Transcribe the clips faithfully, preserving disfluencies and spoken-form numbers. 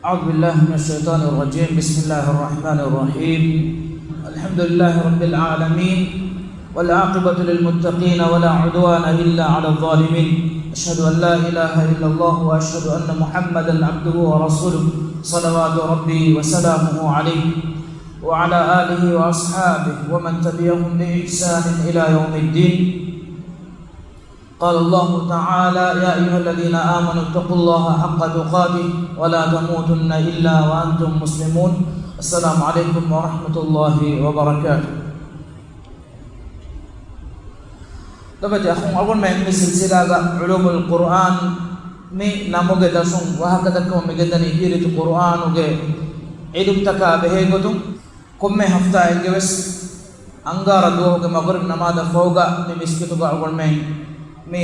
أعوذ بالله من الشيطان الرجيم. بسم الله الرحمن الرحيم. الحمد لله رب العالمين، والعاقبة للمتقين، ولا عدوان إلا على الظالمين. أشهد أن لا إله إلا الله، وأشهد أن محمدا عبده ورسوله، صلوات ربي وسلامه عليه، وعلى آله وأصحابه ومن تبعهم بإحسان إلى يوم الدين. قال الله تعالى: يا أيها الذين آمنوا اتقوا الله حق تقاته ولا تموتن إلا وأنتم مسلمون. السلام عليكم ورحمة الله وبركاته. ލޮބުވެތި އަޚުން، އަޅުގަނޑުމެން މި ސިލްސިލާގަ ޢުލޫމުލް ޤުރުއާން މި ނަމުގެ ދަސުން ވާހަކަދައްކަމުން މިގެންދަނީ ކީރިތި ޤުރުއާނުގެ ޢިލްމުތަކާ ބެހޭގޮތުން. ކޮންމެ ހަފްތާއެއްގެވެސް އަންގާރަ ދުވަހުގެ މަޣްރިބް ނަމާދަށް ފަހުގަ މި މިސްކިތުގަ އަޅުގަނޑުމެން މި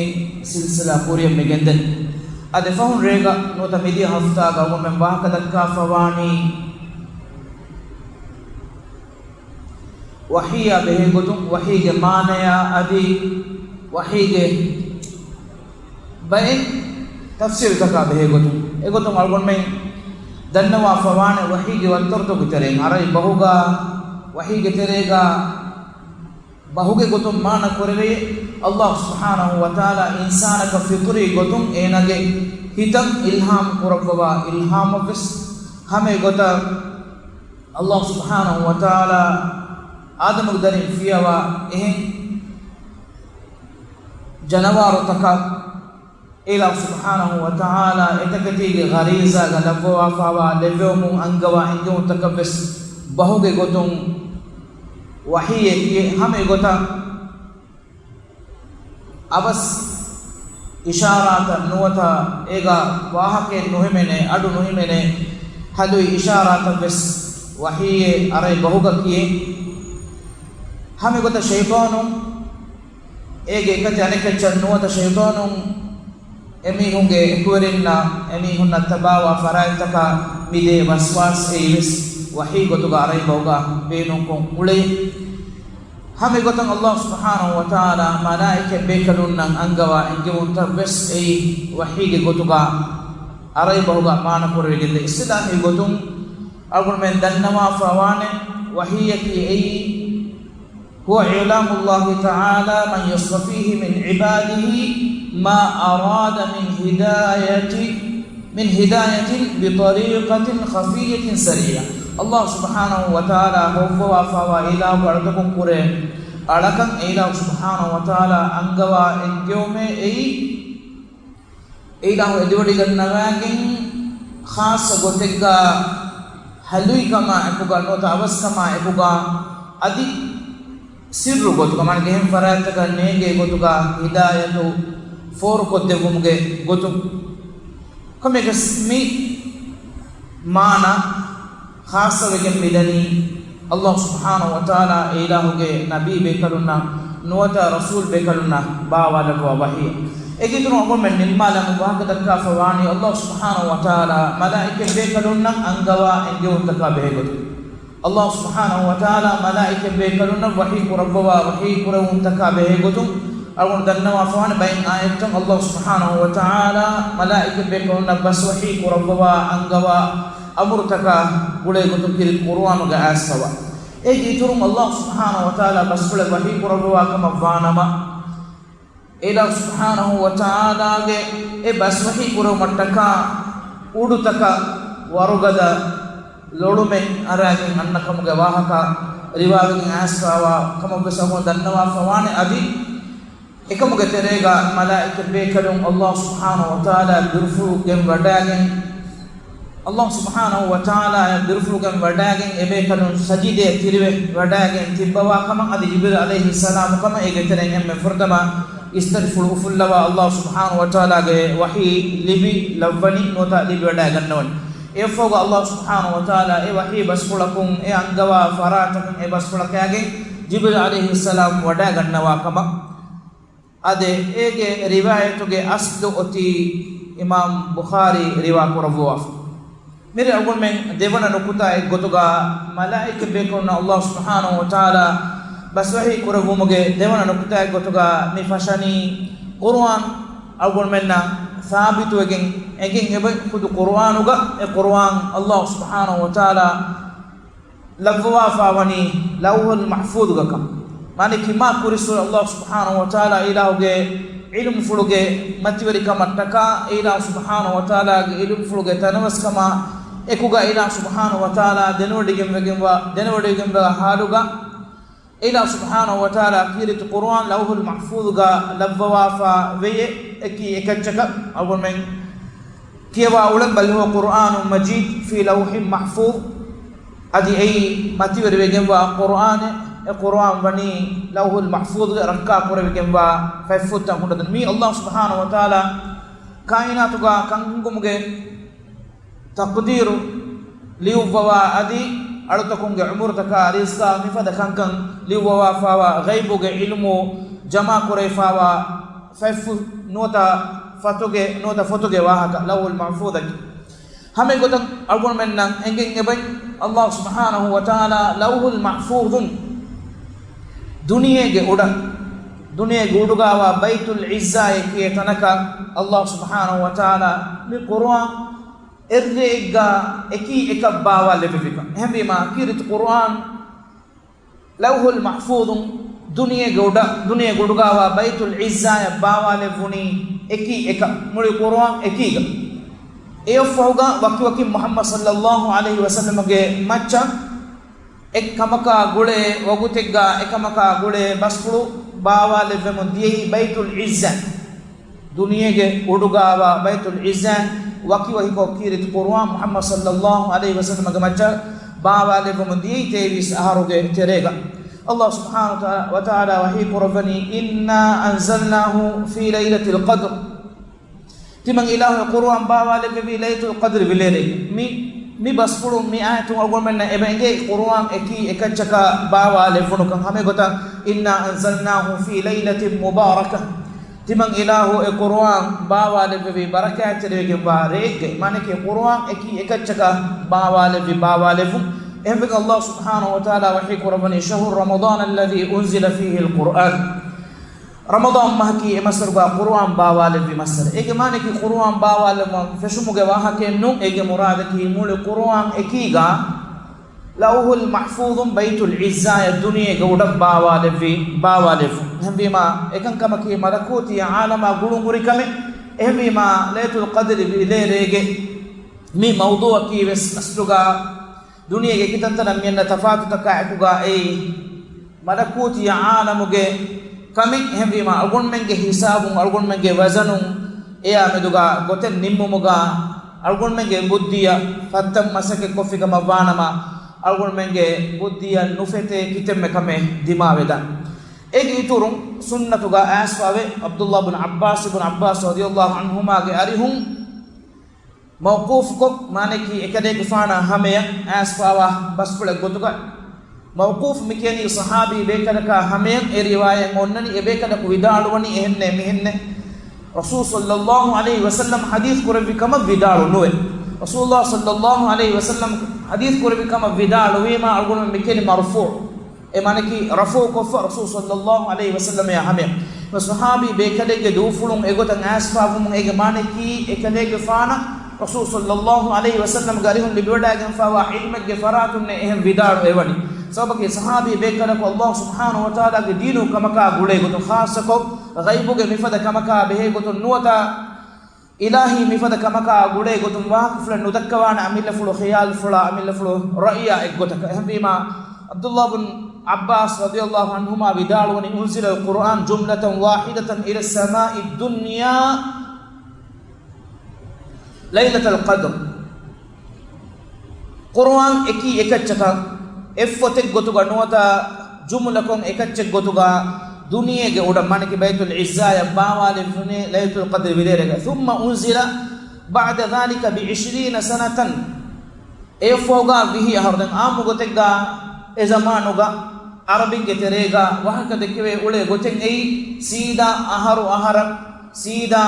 ސިލްސިލާ ކުރިޔަށް މިގެންދެން. އަދި ފަހުން ރޭގަ ނުވަތަ މިދިޔަ ހަފްތާގަ އަޅުގަނޑުމެން ވާހަކަ ދައްކާފަވާނީ ވަޙީއާ ބެހޭގޮތުން، ވަޙީގެ މާނަޔާ އަދި ވަޙީގެ ބައެއް ތަފްސީރުތަކާ ބެހޭގޮތުން. އެގޮތުން އަޅުގަނޑުމެން ދަންނަވާފަވާނެ ވަޙީގެ ވައްތަރުތަކުގެ ތެރެއިން އަރަބި ބަހުގަ ވަޙީގެ ތެރޭގަ ބަހުގެ ގޮތުން މާނަ ކުރެވޭ، ﷲ ސުބްޙާނަހޫ ވަތަޢާލާ އިންސާނަކަށް ފިޠުރީ ގޮތުން އޭނާގެ ހިތަށް އިލްހާމް ކުރައްވަވާ އިލްހާމަށްވެސް ހަމަ އެގޮތަށް ﷲ ސުބްޙާނަހޫ ވަތަޢާލާ އާދަމުގެ ދަރިން ފިޔަވާ އެހެން ޖަނަވާރުތަކަށް އެއިލާހު ސުބްޙާނަހޫ ވަތަޢާލާ އެތަކެތީގެ ޣަރީޒާގަ ލައްވަވާފާވާ ލެއްވެވުމުން އަންގަވާ އެންގެވުންތަކަށްވެސް ބަހުގެ ގޮތުން ވަޙީއެއް ކިޔޭ. ހަމަ އެގޮތަށް އަވަސް އިޝާރާތައް ނުވަތަ އޭގަ ވާހަކައެއް ނުހިމެނޭ، އަޑު ނުހިމެނޭ، ހަލުއި އިޝާރާތައްވެސް ވަޙީއެއް އަރަބި ބަހުގަ ކިޔޭ. ހަމަ އެގޮތަށް ޝައިޠާނު އޭގެ އެކަތި އަނެކައްޗަށް ނުވަތަ ޝައިޠާނުން އެމީހުންގެ އެކުވެރިންނަށް އެމީހުންނަށް ތަބާވާ ފަރާތްތަކަށް މިދޭ ވަސްވާސް އެއީވެސް ވަޙީ ގޮތުގަ އަރަބި ބަހުގަ ބޭނުންކޮށް އުޅޭ. ހަމަ އެގޮތަށް ﷲ ސުބްޙާނަހޫ ވަތަޢާލާ މަލާއިކަ ބޭކަލުންނަށް އަންގަވާ އެންގެވުންތައް ވެސް އެއީ ވަޙީގެ ގޮތުގަ އަރަބި ބަހުގަ މާނަ ކުރެވިގެންދޭ. އިޞްޠިލާޙީ ގޮތުން އަޅުގަނޑުމެން ދަންނަވާފަވާނެ ވަޙީއަކީ އެއީ هو إعلام الله تعالى من يصطفيه من عباده ما أراد من هداية، من هداية بطريقة خفية سريعة. ﷲ ސުބްޙާނަހޫ ވަތަޢާލާ ހޮއްވަވާފަވާ އިލާހު އަޅުތަކުން ކުރެ އަޅަކަށް އެއިލާހު ސުބްޙާނަހޫ ވަތަޢާލާ އަންގަވާ އެންގެވުމޭ އެއީ އެއިލާހު އެދިވަޑިގަންނަވާގެން ޚާއްޞަ ގޮތެއްގަ ހަލުއިކަމާ އެކުގަ ނުވަތަ އަވަސްކަމާ އެކުގަ އަދި ސިއްރު ގޮތުގަ މާނަ އެހެން ފަރާތްތަކަށް ނޭނގޭ ގޮތުގަ ހިދާޔަތު ފޯރުކޮށްދެއްވުމުގެ ގޮތުން. ކޮންމެއަކަސް މި މާނަ ޚާއްޞަވެގެން މިދަނީ ﷲ ސުބްޙާނަހޫ ވަތަޢާލާ އެއިލާހުގެ ނަބީ ބޭކަލުންނަށް ނުވަތަ ރަސޫލް ބޭކަލުންނަށް ބާވާލައްވާ ވަޙީ. އޭގެއިތުރުން އަޅުގަނޑުމެން ނިންމާލަމުން ވާހަކަ ދައްކާފަ ވާނީ ﷲ ސުބްޙާނަހޫ ވަތަޢާލާ މަލާއިކަ ބޭކަލުންނަށް އަންގަވާ އެންގެވުންތަކާ ބެހޭގޮތުން. ﷲ ސުބްޙާނަހޫ ވަތަޢާލާ މަލާއިކަ ބޭކަލުންނަށް ވަޙީ ކުރައްވަވާ ވަޙީ ކުރެވުންތަކާ ބެހޭގޮތުން އަޅުގަނޑު ދަންނަވާފަވާނެ ބައެއް އާޔަތުތައް ﷲ ސުބްޙާނަހޫ ވަތަޢާލާ މަލާއިކަ ބޭކަލުންނަށް ބަސް ވަޙީ ކުރައްވަވާ އަންގަވާ އަމުރުތަކާ ގުޅޭ ގޮތުން ކީރިތި ޤުރުއާނުގަ އައިސްފަވާ. އޭގެ އިތުރުން ﷲ ސުބްޙާނަހޫ ވަތަޢާލާ ބަސްފުޅެއް ވަޙީ ކުރައްވަވާ ކަމަށް ވާނަމަ، އެއިލާހު ސުބްޙާނަހޫ ވަތަޢާލާގެ އެ ބަސް ވަޙީ ކުރެވުމަށްޓަކާ އުޑުތަކަށް ވަރުގަދަ ލޮޅުމެއް އަރާގެން އަންނަ ކަމުގެ ވާހަކަ ރިވާވެގެން އައިސްފަވާ ކަމަށްވެސް އަޅުގަނޑު ދަންނަވާފަވާނެ. އަދި އެކަމުގެ ތެރޭގަ މަލާއިކަ ބޭކަލުން ﷲ ސުބްޙާނަހޫ ވަތަޢާލާ ބިރުފުޅުގެން ވަޑާގެން، ﷲ ސުބްޙާނަހޫ ވަތަޢާލާ ބިރުފުޅުގެން ވަޑާގެން އެބޭކަލުން ސަޖިދަޔަށް ތިރިވެ ވަޑާގެން ތިއްބަވާ ކަމަށް އަދި ޖިބްރީލް ޢަލައިހިއްސަލާމު ކަމަށް އޭގެ ތެރެއިން އެންމެ ފުރަތަމަ އިސްތަށިފުޅު އުފުއްލަވާ ﷲ ސުބްޙާނަހޫ ވަތަޢާލާގެ ވަޙީ ލިބި ލައްވަނީ ނުވަތަ ލިބި ވަޑާގަންނަވަނީ. އެއަށްފަހުގަ ﷲ ސުބްޙާނަހޫ ވަތަޢާލާ އެ ވަޙީ ބަސްފުޅަކުން އެ އަންގަވާ ފަރާތަކުން އެ ބަސްފުޅަކާގެން ޖިބްރީލް ޢަލައިހިއްސަލާމް ވަޑާގަންނަވާ ކަމަށް އާދެ، އޭގެ ރިވާޔަތުގެ އަސްލު އޮތީ އިމާމް ބުޚާރީ ރިވާ ކުރައްވަވާފަ. މިރޭ އަޅުގަނޑުމެން ދެވަނަ ނުކުތާއެއް ގޮތުގަ މަލާއިކަ ބޭކަލުންނަށް ﷲ ސުބްޙާނަހޫ ވަތަޢާލާ ބަސްވަޙީ ކުރެއްވުމުގެ ދެވަނަ ނުކުތާއެއް ގޮތުގަ މި ފަށަނީ ޤުރުއާން އަޅުގަނޑުމެންނަށް ސާބިތުވެގެން އެނގެން އެބަ ޚުދު ޤުރުއާނުގަ އެ ޤުރުއާން ﷲ ސުބްޙާނަހޫ ވަތަޢާލާ ލައްވަވާފާވަނީ ލައުޙުލް މަޙްފޫޡުގަކަން. މާނައަކީ މާ ކުރިއްސުރެ ﷲ ސުބްޙާނަހޫ ވަތަޢާލާ އިލާހުގެ ޢިލްމުފުޅުގެ މަތިވެރިކަމަށްޓަކާ، އެ އިލާހު ސުބްޙާނަހޫ ވަތަޢާލާގެ ޢިލްމުފުޅުގެ ތަނަވަސްކަމާ އެކުގަ އިލާހު ސުބްޙާނަހޫ ވަތަޢާލާ ދެނެވޮޑިގެންވެގެންވާ، ދެނެވޮޑިގެންވާ ޙާލުގަ އެ އިލާހު ސުބްޙާނަހޫ ވަތަޢާލާ ކީރިތި ޤުރުއާން ލައުޙުލް މަޙްފޫޡުގަ ލައްވަވާފާ ވެޔޭ، އެކީ އެކައްޗަކަށް އަޅުގަނޑުމެން ކިޔަވާ އުޅެން، بل هو قرآن مجيد في لوح محفوظ. އަދި އެއީ މަތިވެރިވެގެންވާ ޤުރުއާނެއް. އެ ޤުރުއާން ވަނީ ލައުޙުލް މަޙްފޫޡުގެ ރައްކާ ކުރެވިގެންވާ ފަތްފުށްތައް ހުންނަ ތަން. މީ ﷲ ސުބްޙާނަހޫ ވަތަޢާލާ ކާއިނާތުގަ ކަން ހިންގުމުގެ ތަޤްދީރު ލިޔުއްވަވާ އަދި އަޅުތަކުންގެ ޢުމުރުތަކާ ރިޒްޤާ މިފަދަ ކަންކަން ލިޔުއްވަވާފާވާ ޣައިބުގެ ޢިލްމު ޖަމާކުރެވިފާވާ ފަތްފުށް ނުވަތަ ފޮތުގެ، ނުވަތަ ފޮތުގެ ވާހަކަ ލައުޙުލް މަޙްފޫޡަކީ. ހަމަ ގޮތަށް އަޅުގަނޑުމެންނަށް އެނގެން އެބައި ﷲ ސުބްޙާނަހޫ ވަތަޢާލާ ލައުޙުލް މަޙްފޫޡުން ދުނިޔޭގެ އުޑަށް، ދުނިޔޭގެ އުޑުގަވާ ބައިތުލް ޢިއްޒާއޭ ކިޔޭ ތަނަކަށް ﷲ ސުބްޙާނަހޫ ވަތަޢާލާ މި ޤުރުއާން އެއްރެއެއްގަ އެކީ އެކަށް ބާވާލެއްވެފިކަން. އެހެންވީމާ ކީރިތި ޤުރުއާން ލައުޙުލް މަޙްފޫޡުން ދުނިޔޭގެ އުޑަށް، ދުނިޔޭގެ އުޑުގަވާ ބައިތުލް ޢިއްޒާއަށް ބާވާލެއްވުނީ އެކީ އެކަށް، މުޅި ޤުރުއާން އެކީގަ. އެއަށްފަހުގަ ވަކިވަކިން މުޙައްމަދު ޞައްލައްލާހު ޢަލައިހި ވަސައްލަމަގެ މައްޗަށް އެއްކަމަކާ ގުޅޭ ވަގުތެއްގަ އެކަމަކާ ގުޅޭ ބަސްފުޅު ބާވާލެއްވެމުން ދިޔައީ ބައިތުލް ޢިއްޒާ. ދުނިޔޭގެ އުޑުގަވާ ބައިތުލް ޢިއްޒާ ވަކިވަކިކޮށް ކީރިތި ޤުރުއާން މުޙައްމަދު ޞައްލައްލާހު ޢަލައިހި ވަސައްލަމަގެ މައްޗަށް ބާވާލެއްވަމުން ދިޔައީ ތޭވީސް އަހަރުގެ ތެރޭގަ. ﷲ ސުބްޙާނަހޫ ވަތަޢާލާ ވަޙީ ކުރައްވަނީ، إنا أنزلناه في ليلة القدر. ތިމަން އިލާހު ޤުރުއާން ބާވާލެއްވެވީ ލައިލަތުލް ޤަދްރި ވިލޭރޭގަ. މި، މި ބަސްފުޅުން މި އާޔަތުން އަޅުގަނޑުމެންނަށް އެބަ އެނގޭ ޤުރުއާން އެކީ އެކައްޗަކަށް ބާވާލެއްވުނުކަން. ހަމަ ގޮތަށް، إنا أنزلناه في ليلة مباركة. ތިމަން އިލާހު އެ ޤުރުއާން ބާވާލެއްވެވީ ބަރަކާތްތެރިވެގެންވާ ރެއެއްގައި. މާނައަކީ ޤުރުއާން އެކީ އެކައްޗަކަށް ބާވާލެއްވި ބާވާލެއްވުން. އެހެންވެގެން ﷲ ސުބްޙާނަހޫ ވަތަޢާލާ ވަޙީ ކުރައްވަނީ، شهر رمضان الذي أنزل فيه القرآن. ރަމަޟާން މަހަކީ އެ މައްސަރުގަ ޤުރުއާން ބާވާލެއްވި މައްސަރެއް. އޭގެ މާނައަކީ ޤުރުއާން ބާވާލެއްވަން ފެށުމުގެ ވާހަކައެއް ނޫން. އޭގެ މުރާދަކީ މުޅި ޤުރުއާން އެކީގަ ލައުޙުލް މަޙްފޫޡުން ބައިތުލް ޢިއްޒާއަށް ދުނިޔޭގެ އުޑަށް ބާވާލެއްވި، ބާވާލެއްވުން. އެހެންވީމާ، އެކަންކަމަކީ މަލަކޫތީ ޢާލަމާ ގުޅުންހުރި ކަމެއް. އެހެންވީމާ، ލައިލަތުލް ޤަދްރި ވިލޭރޭގެ މި މައުޟޫޢަކީ ވެސް އަސްލުގަ ދުނިޔޭގެ އެކި ތަންތަނަށް މިއަންނަ ތަފާތުތަކާ އެކުގަ އެއީ މަލަކޫތީ ޢާލަމުގެ ކަމެއް. އެހެންވީމާ، އަޅުގަނޑުމެންގެ ހިސާބުން، އަޅުގަނޑުމެންގެ ވަޒަނުން އެއާ މެދުގަ ގޮތެއް ނިންމުމުގަ އަޅުގަނޑުމެންގެ ބުއްދިއަށް ފައްތަން މަސައްކަތް ކޮށްފި ކަމަށް ވާނަމަ، އަޅުގަނޑުމެންގެ ބުއްދިއަށް ނުފެތޭ ކިތަންމެ ކަމެއް ދިމާވެދާނެ. އޭގެ އިތުރުން ސުންނަތުގަ އައިސްފަވޭ، ޢަބްދުﷲ ބިން ޢައްބާސް، އިބްނު ޢައްބާސް ރަޟިޔަﷲ ޢަންހުމާގެ އަރިހުން މައުޤޫފުކޮށް، މާނައަކީ އެކަލޭގެފާނާ ހަމަޔަށް އައިސްފާވާ ބަސްފުޅެއް ގޮތުގަ. މައުޤޫފު މިކިޔަނީ ޞަޙާބީ ބޭކަލަކާ ހަމަޔަށް. އެ ރިވާޔަތް އޮންނަނީ އެބޭކަލަކު ވިދާޅުވަނީ އެހެންނޭ މިހެންނޭ. ރަސޫލު ޞައްލައްލާހު ޢަލައިހި ވަސައްލަމް ޙަދީޘް ކުރެއްވި ކަމަށް ވިދާޅު ނުވޭ. ރަސޫލު ޞައްލައްލާހު ޢަލައިހި ވަސައްލަމް ޙަދީޘް ކުރެއްވި ކަމަށް ވިދާޅުވީމާ އަޅުގަނޑުމެން މިކިޔަނީ މަރުފޫޢު. އެ މާނައަކީ ރަފުޢު ކޮށްފަ ރަސޫލު ޞައްލައްލާހު ޢަލައިހި ވަސައްލަމަށް ހަމަޔަށް. އެ ޞަޙާބީ ބޭކަލެއްގެ ދޫފުޅުން އެގޮތަށް އައިސްފާވުމުން އޭގެ މާނައަކީ އެކަލޭގެފާނަށް ރަސޫލު ޞައްލައްލާހު ޢަލައިހި ވަސައްލަމްގެ އަރިހުން ލިބިވަޑައިގެންފާވާ ޢިލްމެއްގެ ފަރާތުންނޭ އެހެން ވިދާޅު އެވަނީ. ސަބަބަކީ ޞަޙާބީ ބޭކަލަކު ﷲ ސުބްޙާނަހު ވަތަޢާލާގެ ދީނު ކަމަކާ ގުޅޭ ގޮތުން، ޚާއްޞަކޮށް ޣައިބުގެ މިފަދަ ކަމަކާ ބެހޭ ގޮތުން ނުވަތަ އިލާހީ މިފަދަ ކަމަކާ ގުޅޭ ގޮތުން ވާހަކަފުޅެއް ނުދައްކަވާނެ އަމިއްލަފުޅު ޚިޔާލުފުޅާ، އަމިއްލަފުޅު ރައުޔާ އެއްގޮތަކަށް. އެހެންވީމާ، ޢަބްދުﷲ ބިން ޢައްބާސް ރަޟިޔަﷲ ޢަންހުމާ ވިދާޅުވަނީ، أنزل القرآن جملة واحدة إلى السماء الدنيا ليلة القدر. ޤުރުއާން އެކީ އެކައްޗަކަށް އެއްފޮތެއް ގޮތުގަ ނުވަތަ ޖުމުލަކޮށް އެކައްޗެއް ގޮތުގަ ދުނިޔޭގެ އުޑަށް، މާނައަކީ ބައިތުލް ޢިއްޒާއަށް ބާވާލެއްވުނީ ލައިލަތުލް ޤަދްރި ވިލޭރޭގަ. ثم أنزل بعد ذلك بعشرين سنة. އެއަށްފަހުގަ ވިހި އަހަރު. ދެން އާއްމު ގޮތެއްގަ އެ ޒަމާނުގަ ޢަރަބިންގެ ތެރޭގަ ވާހަކަ ދެއްކެވޭ އުޅޭ ގޮތެއް އެއީ، ސީދާ އަހަރު އަހަރަށް، ސީދާ